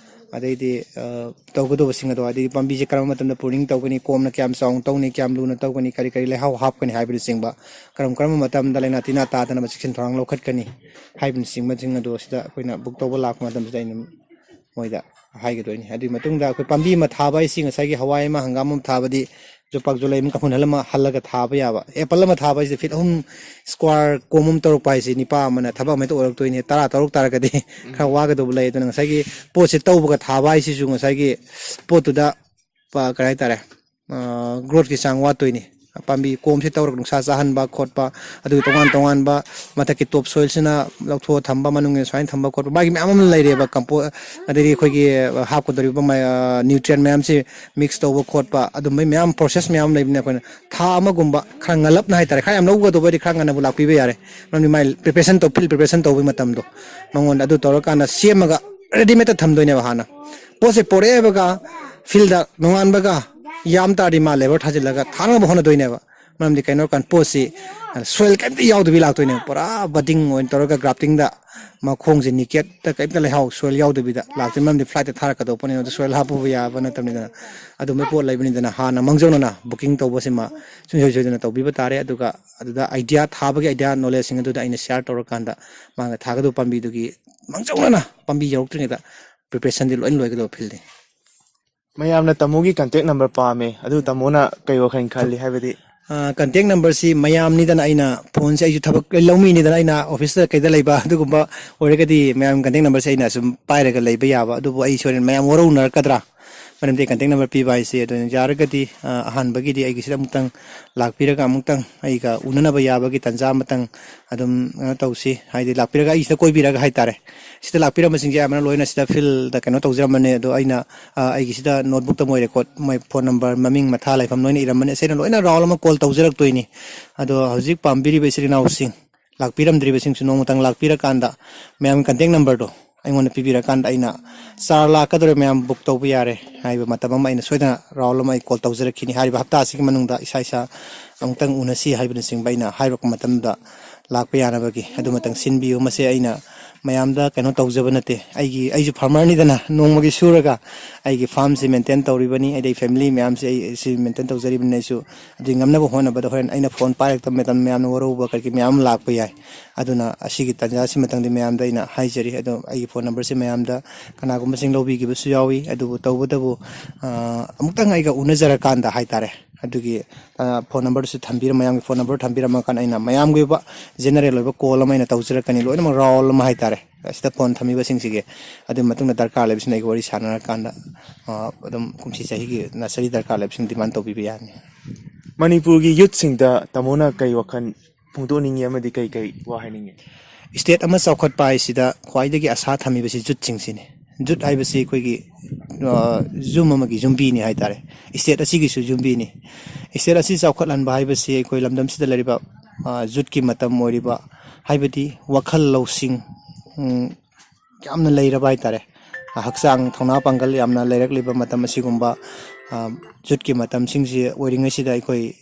ꯑꯗꯩꯗꯤ, ꯑ, ꯇꯧꯒꯗꯧꯕꯁꯤꯡ ꯑꯗꯣ, ꯑꯗꯩꯗꯤ ꯄꯥꯝꯕꯤꯁꯦ ꯀꯔꯝꯕ ꯃꯇꯝꯗ ꯄ꯭ꯔꯨꯅꯤꯡ ꯇꯧꯒꯅꯤ, ꯀꯣꯝꯅ ꯀꯌꯥꯝ ꯆꯥꯎꯅ ꯇꯧꯅꯤ, ꯀꯌꯥꯝ ꯂꯨꯅ ꯇꯧꯒꯅꯤ, ꯀꯔꯤ ꯀꯔꯤ ꯂꯩꯍꯥꯎ ꯍꯥꯞꯀꯅꯤ ꯍꯥꯏꯕꯅꯆꯤꯡꯕ, ꯀꯔꯝ ꯀꯔꯝꯕ ꯃꯇꯝꯗ ꯂꯥꯏꯅꯥ ꯇꯤꯟꯅꯥ ꯇꯥꯗꯅꯕ ꯆꯦꯛꯁꯤꯟ ꯊꯧꯔꯥꯡ ꯂꯧꯈꯠꯀꯅꯤ ꯍꯥꯏꯕꯅꯆꯤꯡꯕꯁꯤꯡ ꯑꯗꯣ ꯁꯤꯗ ꯑꯩꯈꯣꯏꯅ ꯕꯨꯛ ꯇꯧꯕ ꯂꯥꯛꯄ ꯃꯇꯝꯁꯤꯗ ꯑꯩꯅ ꯃꯣꯏꯗ ꯍꯥꯏꯒꯗꯣꯏꯅꯤ꯫ ꯑꯗꯨꯒꯤ ꯃꯇꯨꯡꯗ ꯑꯩꯈꯣꯏ ꯄꯥꯝꯕꯤ ꯑꯃ ꯊꯥꯕ ꯍꯥꯏꯁꯤ ꯉꯁꯥꯏꯒꯤ ꯍꯋꯥꯏ ꯑꯃ, ꯍꯪꯒꯥꯝ ꯑꯃ ꯊꯥꯕꯗꯤ ꯌꯣꯄꯥꯛ ꯌꯣꯂꯩ ꯑꯃ ꯀꯥꯡꯈꯨꯜ ꯑꯃ ꯍꯜꯂꯒ ꯊꯥꯕ ꯌꯥꯕ꯫ ꯑꯦꯄꯜ ꯑꯃ ꯊꯥꯕ ꯍꯥꯏꯁꯤꯗ ꯐꯤꯠ ꯑꯍꯨꯝ ꯁ꯭ꯀ꯭ꯋꯥꯔ ꯀꯣꯝ ꯑꯃ ꯇꯧꯔꯛꯄ ꯍꯥꯏꯁꯤ ꯅꯤꯄꯥ ꯑꯃꯅ ꯊꯕꯛ ꯑꯃ ꯍꯦꯛꯇ ꯑꯣꯏꯔꯛꯇꯣꯏꯅꯤ꯫ ꯇꯔꯥ ꯇꯧꯔꯛ ꯇꯥꯔꯒꯗꯤ ꯈꯔ ꯋꯥꯒꯗꯧꯕ ꯂꯩ꯫ ꯑꯗꯨꯅ ꯉꯁꯥꯏꯒꯤ ꯄꯣꯠꯁꯦ ꯇꯧꯕꯒ ꯊꯥꯕ ꯍꯥꯏꯁꯤꯁꯨ ꯉꯁꯥꯏꯒꯤ ꯄꯣꯠꯇꯨꯗ ꯄ-, ꯀꯩ ꯍꯥꯏꯇꯥꯔꯦ, ꯑ, ꯒ꯭ꯔꯣꯠꯀꯤ ꯆꯥꯡ ꯋꯥꯠꯇꯣꯏꯅꯤ꯫ ꯄꯥꯝꯕꯤ ꯀꯣꯝꯁꯤ ꯇꯧꯔꯒ ꯅꯨꯡꯁꯥ ꯆꯥꯍꯟꯕ ꯈꯣꯠꯄ, ꯑꯗꯨꯒ ꯇꯣꯉꯥꯟ ꯇꯣꯉꯥꯟꯕ ꯃꯊꯛꯀꯤ ꯇꯣꯞ ꯁꯣꯏꯜꯁꯤꯅ ꯂꯧꯊꯣꯛꯑ ꯊꯝꯕ, ꯃꯅꯨꯡꯒꯤ ꯁꯨꯃꯥꯏꯅ ꯊꯝꯕ ꯈꯣꯠꯄ, ꯃꯥꯒꯤ ꯃꯌꯥꯝ ꯑꯃ ꯂꯩꯔꯦꯕ꯫ ꯀꯝꯄꯣ-, ꯑꯗꯩꯗꯤ ꯑꯩꯈꯣꯏꯒꯤ ꯍꯥꯞꯀꯗꯧꯔꯤꯕ ꯃꯌꯥ-, ꯅ꯭ꯌꯨꯇ꯭ꯔꯤꯌꯦꯟ ꯃꯌꯥꯝꯁꯤ ꯃꯤꯛꯁ ꯇꯧꯕ ꯈꯣꯠꯄ, ꯑꯗꯨꯝꯕꯩ ꯃꯌꯥꯝ ꯄ꯭ꯔꯣꯁꯦꯁ ꯃꯌꯥꯝ ꯑꯃ ꯂꯩꯕꯅꯤꯅ ꯑꯩꯈꯣꯏꯅ ꯊꯥ ꯑꯃꯒꯨꯝꯕ ꯈꯔ ꯉꯜꯂꯞꯅ ꯍꯥꯏꯇꯥꯔꯦ, ꯈꯔ ꯌꯥꯝ ꯂꯧꯒꯗꯧꯕ ꯑꯣꯏꯔꯗꯤ ꯈꯔ ꯉꯟꯅꯕꯨ ꯂꯥꯛꯄꯤꯕ ꯌꯥꯔꯦ꯫ ꯃꯔꯝꯗꯤ ꯃꯥꯏ ꯄ꯭ꯔꯤꯄꯦꯔꯦꯁꯟ ꯇꯧ-, ꯐꯤꯜ ꯄ꯭ꯔꯤꯄꯦꯔꯦꯁꯟ ꯇꯧꯕꯒꯤ ꯃꯇꯝꯗꯣ ꯃꯉꯣꯟꯗ ꯑꯗꯨ ꯇꯧꯔꯀꯥꯟꯗ ꯁꯦꯝꯃꯒ ꯔꯦꯗꯤꯃꯦꯗꯇ ꯊꯝꯗꯣꯏꯅꯦꯕ ꯍꯥꯟꯅ꯫ ꯄꯣꯠꯁꯦ ꯄꯣꯔꯛꯑꯦꯕꯒ ꯐꯤꯜꯗ ꯅꯣꯡꯉꯥꯟꯕꯒ ꯌꯥꯝ ꯇꯥꯔꯗꯤ ꯃꯥ ꯂꯦꯕꯔ ꯊꯥꯖꯤꯜꯂꯒ ꯊꯥꯅꯕ ꯍꯣꯠꯅꯗꯣꯏꯅꯦꯕ꯫ ꯃꯔꯝꯗꯤ ꯀꯩꯅꯣ ꯀꯥꯟ ꯄꯣꯠꯁꯤ ꯁꯣꯏꯜ ꯀꯩꯝꯇ ꯌꯥꯎꯗꯕꯤ ꯂꯥꯛꯇꯣꯏꯅꯦ, ꯄꯨꯔꯥ ꯕꯗꯤꯡ ꯑꯣꯏꯅ ꯇꯧꯔꯒ ꯒ꯭ꯔꯥꯐꯇꯤꯡꯗ ꯃꯈꯣꯡꯁꯦ ꯅꯤꯀꯦꯠꯇ ꯀꯩꯝꯇ ꯂꯩꯍꯥꯎ ꯁꯣꯏꯜ ꯌꯥꯎꯗꯕꯤꯗ ꯂꯥꯛꯇꯣꯏꯅꯤ꯫ ꯃꯔꯝꯗꯤ ꯐ꯭ꯂꯥꯏꯠꯇ ꯊꯥꯔꯛꯀꯗꯧꯕ ꯄꯣꯠꯅꯤꯅ, ꯑꯗꯨ ꯁꯣꯏꯜ ꯍꯥꯞꯄꯨꯕ ꯌꯥꯕ ꯅꯠꯇꯕꯅꯤꯗꯅ, ꯑꯗꯨꯝꯕꯩ ꯄꯣꯠ ꯂꯩꯕꯅꯤꯗꯅ ꯍꯥꯟꯅ ꯃꯥꯡꯖꯧꯅꯅ ꯕꯨꯀꯤꯡ ꯇꯧꯕꯁꯤꯃ ꯁꯨꯡꯁꯣꯏ ꯁꯣꯏꯗꯅ ꯇꯧꯕꯤꯕ ꯇꯥꯔꯦ꯫ ꯑꯗꯨꯒ ꯑꯗꯨꯗ ꯑꯥꯏꯗꯤꯌꯥ ꯊꯥꯕꯒꯤ ꯑꯥꯏꯗꯤꯌꯥ ꯅꯣꯂꯦꯖꯁꯤꯡ ꯑꯗꯨꯗ ꯑꯩꯅ ꯁꯤꯌꯥꯔ ꯇꯧꯔꯀꯥꯟꯗ ꯃꯥꯅ ꯊꯥꯒꯗꯧꯕ ꯄꯥꯝꯕꯤꯗꯨꯒꯤ ꯃꯥꯡꯖꯧꯅꯅ ꯄꯥꯝꯕꯤ ꯌꯧꯔꯛꯇ꯭ꯔꯤꯉꯩꯗ ꯄ꯭ꯔꯤꯄꯦꯔꯦꯁꯟꯗꯤ ꯂꯣꯏꯅ ꯂꯣꯏꯒꯗꯧꯕ ꯐꯤꯜꯅꯤ꯫ ꯃꯌꯥꯝꯅ ꯇꯥꯃꯣꯒꯤ ꯀꯟꯇꯦꯛ ꯅꯝꯕꯔ ꯄꯥꯝꯃꯦ, ꯑꯗꯨ ꯇꯥꯃꯣꯅ ꯀꯩ ꯋꯥꯈꯜ ꯈꯜꯂꯤ? ꯍꯥꯏꯕꯗꯤ ꯀꯟꯇꯦꯛ ꯅꯝꯕꯔꯁꯤ ꯃꯌꯥꯝꯅꯤꯗꯅ, ꯑꯩꯅ ꯐꯣꯟꯁꯦ ꯑꯩꯁꯨ ꯊꯕꯛ ꯂꯧꯃꯤꯅꯤꯗꯅ, ꯑꯩꯅ ꯑꯣꯐꯤꯁꯇ ꯀꯩꯗ ꯂꯩꯕ ꯑꯗꯨꯒꯨꯝꯕ ꯑꯣꯏꯔꯒꯗꯤ ꯃꯌꯥꯝ ꯀꯟꯇꯦꯛ ꯅꯝꯕꯔꯁꯦ ꯑꯩꯅ ꯁꯨꯝ ꯄꯥꯏꯔꯒ ꯂꯩꯕ ꯌꯥꯕ꯫ ꯑꯗꯨꯕꯨ ꯑꯩ ꯁꯣꯏꯗꯅ ꯃꯌꯥꯝ ꯋꯥꯔꯧꯅꯔꯛꯀꯗ꯭ꯔꯥ? ꯃꯔꯝꯗꯤ ꯀꯟꯇꯦꯛ ꯅꯝꯕꯔ ꯄꯤꯕ ꯍꯥꯏꯁꯦ꯫ ꯑꯗꯨꯅ ꯌꯥꯔꯒꯗꯤ ꯑ, ꯑꯍꯥꯟꯕꯒꯤꯗꯤ ꯑꯩꯒꯤꯁꯤꯗ ꯑꯃꯨꯛꯇꯪ ꯂꯥꯛꯄꯤꯔꯒ ꯑꯃꯨꯛꯇꯪ ꯑꯩꯒ ꯎꯅꯅꯕ ꯌꯥꯕꯒꯤ ꯇꯥꯟꯖꯥ ꯑꯃꯇꯪ ꯑꯗꯨꯝ ꯀꯩꯅꯣ ꯇꯧꯁꯤ꯫ ꯍꯥꯏꯗꯤ ꯂꯥꯛꯄꯤꯔꯒ ꯑꯩꯁꯤꯗ ꯀꯣꯏꯕꯤꯔꯒ ꯍꯥꯏꯇꯥꯔꯦ, ꯁꯤꯗ ꯂꯥꯛꯄꯤꯔꯝꯕꯁꯤꯡꯁꯦ ꯑꯌꯥꯝꯕꯅ ꯂꯣꯏꯅ ꯁꯤꯗ ꯐꯤꯜꯗ ꯀꯩꯅꯣ ꯇꯧꯖꯔꯝꯕꯅꯦ꯫ ꯑꯗꯣ ꯑꯩꯅ ꯑ, ꯑꯩꯒꯤꯁꯤꯗ ꯅꯣꯠꯕꯨꯛꯇ ꯃꯣꯏ ꯔꯦꯀꯣꯔꯠ, ꯃꯣꯏ ꯐꯣꯟ ꯅꯝꯕꯔ, ꯃꯃꯤꯡ ꯃꯊꯥ ꯂꯩꯐꯝ ꯂꯣꯏꯅ ꯏꯔꯝꯕꯅꯦ꯫ ꯑꯁꯤ ꯑꯩꯅ ꯂꯣꯏꯅ ꯔꯥꯎꯟ ꯑꯃ ꯀꯣꯜ ꯇꯧꯖꯔꯛꯇꯣꯏꯅꯤ꯫ ꯑꯗꯣ ꯍꯧꯖꯤꯛ ꯄꯥꯝꯕꯤꯔꯤꯕ ꯏꯆꯤꯜ ꯏꯅꯥꯎꯁꯤꯡ, ꯂꯥꯛꯄꯤꯔꯝꯗ꯭ꯔꯤꯕꯁꯤꯡꯁꯨ ꯅꯣꯡꯃꯇꯪ ꯂꯥꯛꯄꯤꯔꯀꯥꯟꯗ ꯃꯌꯥꯝꯒꯤ ꯀꯟꯇꯦꯛ ꯅꯝꯕꯔꯗꯣ ꯑꯩꯉꯣꯟꯗ ꯄꯤꯕꯤꯔꯀꯥꯟꯗ ꯑꯩꯅ ꯆꯥꯔ ꯂꯥꯛꯀꯗꯧꯔꯦ, ꯃꯌꯥꯝ ꯕꯨꯛ ꯇꯧꯕ ꯌꯥꯔꯦ ꯍꯥꯏꯕ ꯃꯇꯝ ꯑꯃ ꯑꯩꯅ ꯁꯣꯏꯗꯅ ꯔꯥꯎꯟ ꯑꯃ ꯑꯩ ꯀꯣꯜ ꯇꯧꯖꯔꯛꯈꯤꯅꯤ꯫ ꯍꯥꯏꯔꯤꯕ ꯍꯞꯇꯥ ꯑꯁꯤꯒꯤ ꯃꯅꯨꯡꯗ ꯏꯁꯥ ꯏꯁꯥ ꯑꯃꯨꯛꯇꯪ ꯎꯅꯁꯤ ꯍꯥꯏꯕꯅꯆꯤꯡꯕ ꯑꯩꯅ ꯍꯥꯏꯔꯛꯄ ꯃꯇꯝꯗ ꯂꯥꯛꯄ ꯌꯥꯅꯕꯒꯤ ꯑꯗꯨꯃꯇꯪ ꯁꯤꯟꯕꯤꯌꯨ꯫ ꯃꯁꯤ ꯑꯩꯅ ꯃꯌꯥꯝꯗ ꯀꯩꯅꯣ ꯇꯧꯖꯕ ꯅꯠꯇꯦ꯫ ꯑꯩꯒꯤ, ꯑꯩꯁꯨ ꯐꯥꯔꯃꯔꯅꯤꯗꯅ, ꯅꯣꯡꯃꯒꯤ ꯁꯨꯔꯒ ꯑꯩꯒꯤ ꯐꯥꯔꯝꯁꯤ ꯃꯦꯟꯇꯦꯟ ꯇꯧꯔꯤꯕꯅꯤ, ꯑꯩꯗꯤ ꯑꯩ ꯐꯦꯃꯤꯂꯤ ꯃꯌꯥꯝꯁꯦ ꯑꯩ ꯁꯤ ꯃꯦꯟꯇꯦꯟ ꯇꯧꯖꯔꯤꯕꯅꯤ꯫ ꯑꯩꯁꯨ ꯑꯗꯨꯒꯤ ꯉꯝꯅꯕ ꯍꯣꯠꯅꯕꯗ ꯍꯣꯔꯦꯟ ꯑꯩꯅ ꯐꯣꯟ ꯄꯥꯏꯔꯛꯇꯕ ꯃꯇꯝꯗ ꯃꯌꯥꯝꯅ ꯋꯥꯔꯧꯕ ꯀꯔꯤ ꯀꯔꯤ ꯃꯌꯥꯝ ꯑꯃ ꯂꯥꯛꯄ ꯌꯥꯏ꯫ ꯑꯗꯨꯅ ꯑꯁꯤꯒꯤ ꯇꯥꯟꯖꯥꯁꯤꯃꯇꯪꯗꯤ ꯃꯌꯥꯝꯗ ꯑꯩꯅ ꯍꯥꯏꯖꯔꯤ꯫ ꯑꯗꯣ ꯑꯩꯒꯤ ꯐꯣꯟ ꯅꯝꯕꯔꯁꯤ ꯃꯌꯥꯝꯗ ꯀꯅꯥꯒꯨꯝꯕꯁꯤꯡ ꯂꯧꯕꯤꯈꯤꯕꯁꯨ ꯌꯥꯎꯏ꯫ ꯑꯗꯨꯕꯨ ꯇꯧꯕꯇꯕꯨ, ꯑ, ꯑꯃꯨꯛꯇꯪ ꯑꯩꯒ ꯎꯅꯖꯔꯀꯥꯟꯗ ꯍꯥꯏꯇꯥꯔꯦ, ꯑꯗꯨꯒꯤ, ꯑ, ꯐꯣꯟ ꯅꯝꯕꯔꯁꯨ ꯊꯝꯕꯤꯔ-, ꯃꯌꯥꯝꯒꯤ ꯐꯣꯟ ꯅꯝꯕꯔ ꯊꯝꯕꯤꯔꯝꯃꯀꯥꯟꯗ ꯑꯩꯅ ꯃꯌꯥꯝꯒꯤ ꯑꯣꯏꯕ ꯖꯦꯅꯔꯦꯜ ꯑꯣꯏꯕ ꯀꯣꯜ ꯑꯃ ꯑꯩꯅ ꯇꯧꯖꯔꯛꯀꯅꯤ, ꯂꯣꯏꯅꯃꯛ ꯔꯥꯎꯟ ꯑꯃ ꯍꯥꯏꯇꯥꯔꯦ꯫ ꯑꯁꯤꯗ ꯐꯣꯟ ꯊꯝꯃꯤꯕꯁꯤꯡꯁꯤꯒꯤ, ꯑꯗꯨꯒꯤ ꯃꯇꯨꯡꯗ ꯗꯔꯀꯥꯔ ꯂꯩꯕꯁꯤꯡꯅ ꯑꯩꯒ ꯋꯥꯔꯤ ꯁꯥꯟꯅꯔꯀꯥꯟꯗ, ꯑ, ꯑꯗꯨꯝ ꯀꯨꯝꯁꯤ ꯆꯍꯤꯒꯤ ꯅꯁꯔꯤ ꯗꯔꯀꯥꯔ ꯂꯩꯕꯁꯤꯡ ꯗꯤꯃꯥꯟ ꯇꯧꯕꯤꯕ ꯌꯥꯅꯤ꯫ ꯃꯅꯤꯄꯨꯔꯒꯤ ꯌꯨꯠꯁꯤꯡꯗ ꯇꯥꯃꯣꯅ ꯀꯩ ꯋꯥꯈꯜ ꯐꯣꯡꯗꯣꯛꯅꯤꯡꯉꯤ ꯑꯃꯗꯤ ꯀꯩ ꯀꯩ ꯋꯥ ꯍꯥꯏꯅꯤꯡꯉꯤ? ꯏꯁꯇꯦꯠ ꯑꯃ ꯆꯥꯎꯈꯠꯄ ꯍꯥꯏꯁꯤꯗ ꯈ꯭ꯋꯥꯏꯗꯒꯤ ꯑꯁꯥ ꯊꯝꯃꯤꯕꯁꯤ ꯌꯨꯠꯁꯤꯡꯁꯤꯅꯤ꯫ ꯌꯨꯠ ꯍꯥꯏꯕꯁꯤ ꯑꯩꯈꯣꯏꯒꯤ, ꯑ, ꯌꯨꯝ ꯑꯃꯒꯤ ꯌꯨꯝꯕꯤꯅꯤ ꯍꯥꯏꯇꯥꯔꯦ꯫ ꯏꯁꯇꯦꯠ ꯑꯁꯤꯒꯤꯁꯨ ꯌꯨꯝꯕꯤꯅꯤ꯫ ꯏꯁꯇꯦꯠ ꯑꯁꯤ ꯆꯥꯎꯈꯠꯍꯟꯕ ꯍꯥꯏꯕꯁꯤ ꯑꯩꯈꯣꯏ ꯂꯝꯗꯝꯁꯤꯗ ꯂꯩꯔꯤꯕ, ꯑ, ꯌꯨꯠꯀꯤ ꯃꯇꯝ ꯑꯣꯏꯔꯤꯕ, ꯍꯥꯏꯕꯗꯤ ꯋꯥꯈꯜ ꯂꯧꯁꯤꯡ, ꯎꯝ, ꯌꯥꯝꯅ ꯂꯩꯔꯕ ꯍꯥꯏꯇꯥꯔꯦ꯫ ꯍꯛꯆꯥꯡ ꯊꯧꯅꯥ ꯄꯥꯡꯒꯜ ꯌꯥꯝꯅ ꯂꯩꯔꯛꯂꯤꯕ ꯃꯇꯝ ꯑꯁꯤꯒꯨꯝꯕ, ꯑ, ꯌꯨꯠꯀꯤ ꯃꯇꯝꯁꯤꯡꯁꯤ ꯑꯣꯏꯔꯤꯉꯩꯁꯤꯗ ꯑꯩꯈꯣꯏ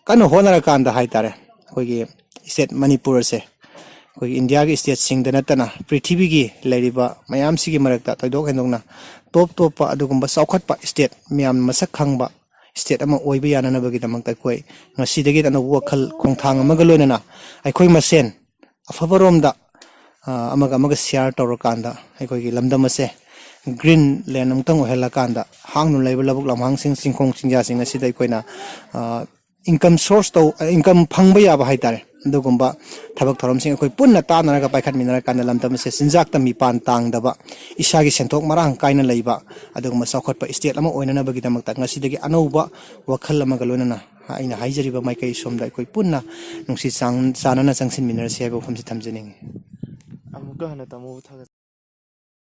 ꯀꯟꯅ ꯍꯣꯠꯅꯔꯀꯥꯟꯗ ꯍꯥꯏꯇꯥꯔꯦ, ꯑꯩꯈꯣꯏꯒꯤ ꯁ꯭ꯇꯦꯠ ꯃꯅꯤꯄꯨꯔ ꯑꯁꯦ ꯑꯩꯈꯣꯏꯒꯤ ꯏꯟꯗꯤꯌꯥꯒꯤ ꯁ꯭ꯇꯦꯠꯁꯤꯡꯗ ꯅꯠꯇꯅ ꯄ꯭ꯔꯤꯊꯤꯕꯤꯒꯤ ꯂꯩꯔꯤꯕ ꯃꯌꯥꯝꯁꯤꯒꯤ ꯃꯔꯛꯇ ꯊꯣꯏꯗꯣꯛ ꯍꯦꯟꯗꯣꯛꯅ ꯇꯣꯞ ꯇꯣꯞꯄ ꯑꯗꯨꯒꯨꯝꯕ ꯆꯥꯎꯈꯠꯄ ꯁ꯭ꯇꯦꯠ ꯃꯌꯥꯝꯅ ꯃꯁꯛ ꯈꯪꯕ ꯁ꯭ꯇꯦꯠ ꯑꯃ ꯑꯣꯏꯕ ꯌꯥꯅꯅꯕꯒꯤꯗꯃꯛꯇ ꯑꯩꯈꯣꯏ ꯉꯁꯤꯗꯒꯤ ꯑꯅꯧꯕ ꯋꯥꯈꯜ ꯈꯣꯡꯊꯥꯡ ꯑꯃꯒ ꯂꯣꯏꯅꯅ ꯑꯩꯈꯣꯏ ꯃꯁꯦꯟ ꯑꯐꯕꯔꯣꯝꯗ, ꯑ, ꯑꯃꯒ ꯑꯃꯒ ꯁꯤꯌꯥꯔ ꯇꯧꯔꯀꯥꯟꯗ ꯑꯩꯈꯣꯏꯒꯤ ꯂꯝꯗꯝ ꯑꯁꯦ ꯒ꯭ꯔꯤꯟ ꯂꯦꯟ ꯑꯃꯨꯛꯇꯪ ꯑꯣꯏꯍꯜꯂꯀꯥꯟꯗ ꯍꯥꯡꯗꯨꯅ ꯂꯩꯕ ꯂꯧꯕꯨꯛ ꯂꯝꯍꯥꯡꯁꯤꯡ, ꯆꯤꯡꯈꯣꯡ ꯆꯤꯡꯌꯥꯁꯤꯡ ꯑꯁꯤꯗ ꯑꯩꯈꯣꯏꯅ, ꯑ, ꯏꯟꯀꯝ ꯁꯣꯔꯁ ꯇꯧ-, ꯏꯟꯀꯝ ꯐꯪꯕ ꯌꯥꯕ ꯍꯥꯏꯇꯥꯔꯦ, ꯑꯗꯨꯒꯨꯝꯕ ꯊꯕꯛ ꯊꯧꯔꯝꯁꯤꯡ ꯑꯩꯈꯣꯏ ꯄꯨꯟꯅ ꯇꯥꯟꯅꯔꯒ ꯄꯥꯏꯈꯠꯃꯤꯟꯅꯔꯀꯥꯟꯗ ꯂꯝꯗꯝ ꯑꯁꯦ ꯆꯤꯟꯖꯥꯛꯇ ꯃꯤꯄꯥꯟ ꯇꯥꯡꯗꯕ, ꯏꯁꯥꯒꯤ ꯁꯦꯟꯊꯣꯛ ꯃꯔꯥꯡ ꯀꯥꯏꯅ ꯂꯩꯕ ꯑꯗꯨꯒꯨꯝꯕ ꯆꯥꯎꯈꯠꯄ ꯁ꯭ꯇꯦꯠ ꯑꯃ ꯑꯣꯏꯅꯅꯕꯒꯤꯗꯃꯛꯇ ꯉꯁꯤꯗꯒꯤ ꯑꯅꯧꯕ ꯋꯥꯈꯜ ꯑꯃꯒ ꯂꯣꯏꯅꯅ ꯑꯩꯅ ꯍꯥꯏꯖꯔꯤꯕ ꯃꯥꯏꯀꯩ ꯁꯣꯝꯗ ꯑꯩꯈꯣꯏ ꯄꯨꯟꯅ ꯅꯨꯡꯁꯤ ꯆꯥꯟ-, ꯆꯥꯟꯅꯅ ꯆꯪꯁꯤꯟꯃꯤꯟꯅꯔꯁꯤ ꯍꯥꯏꯕ ꯋꯥꯐꯝꯁꯤ ꯊꯝꯖꯅꯤꯡꯏ꯫ ꯑꯃꯨꯛꯀ ꯍꯟꯅ ꯇꯥꯃꯣꯕꯨ ꯊꯥꯒꯠ-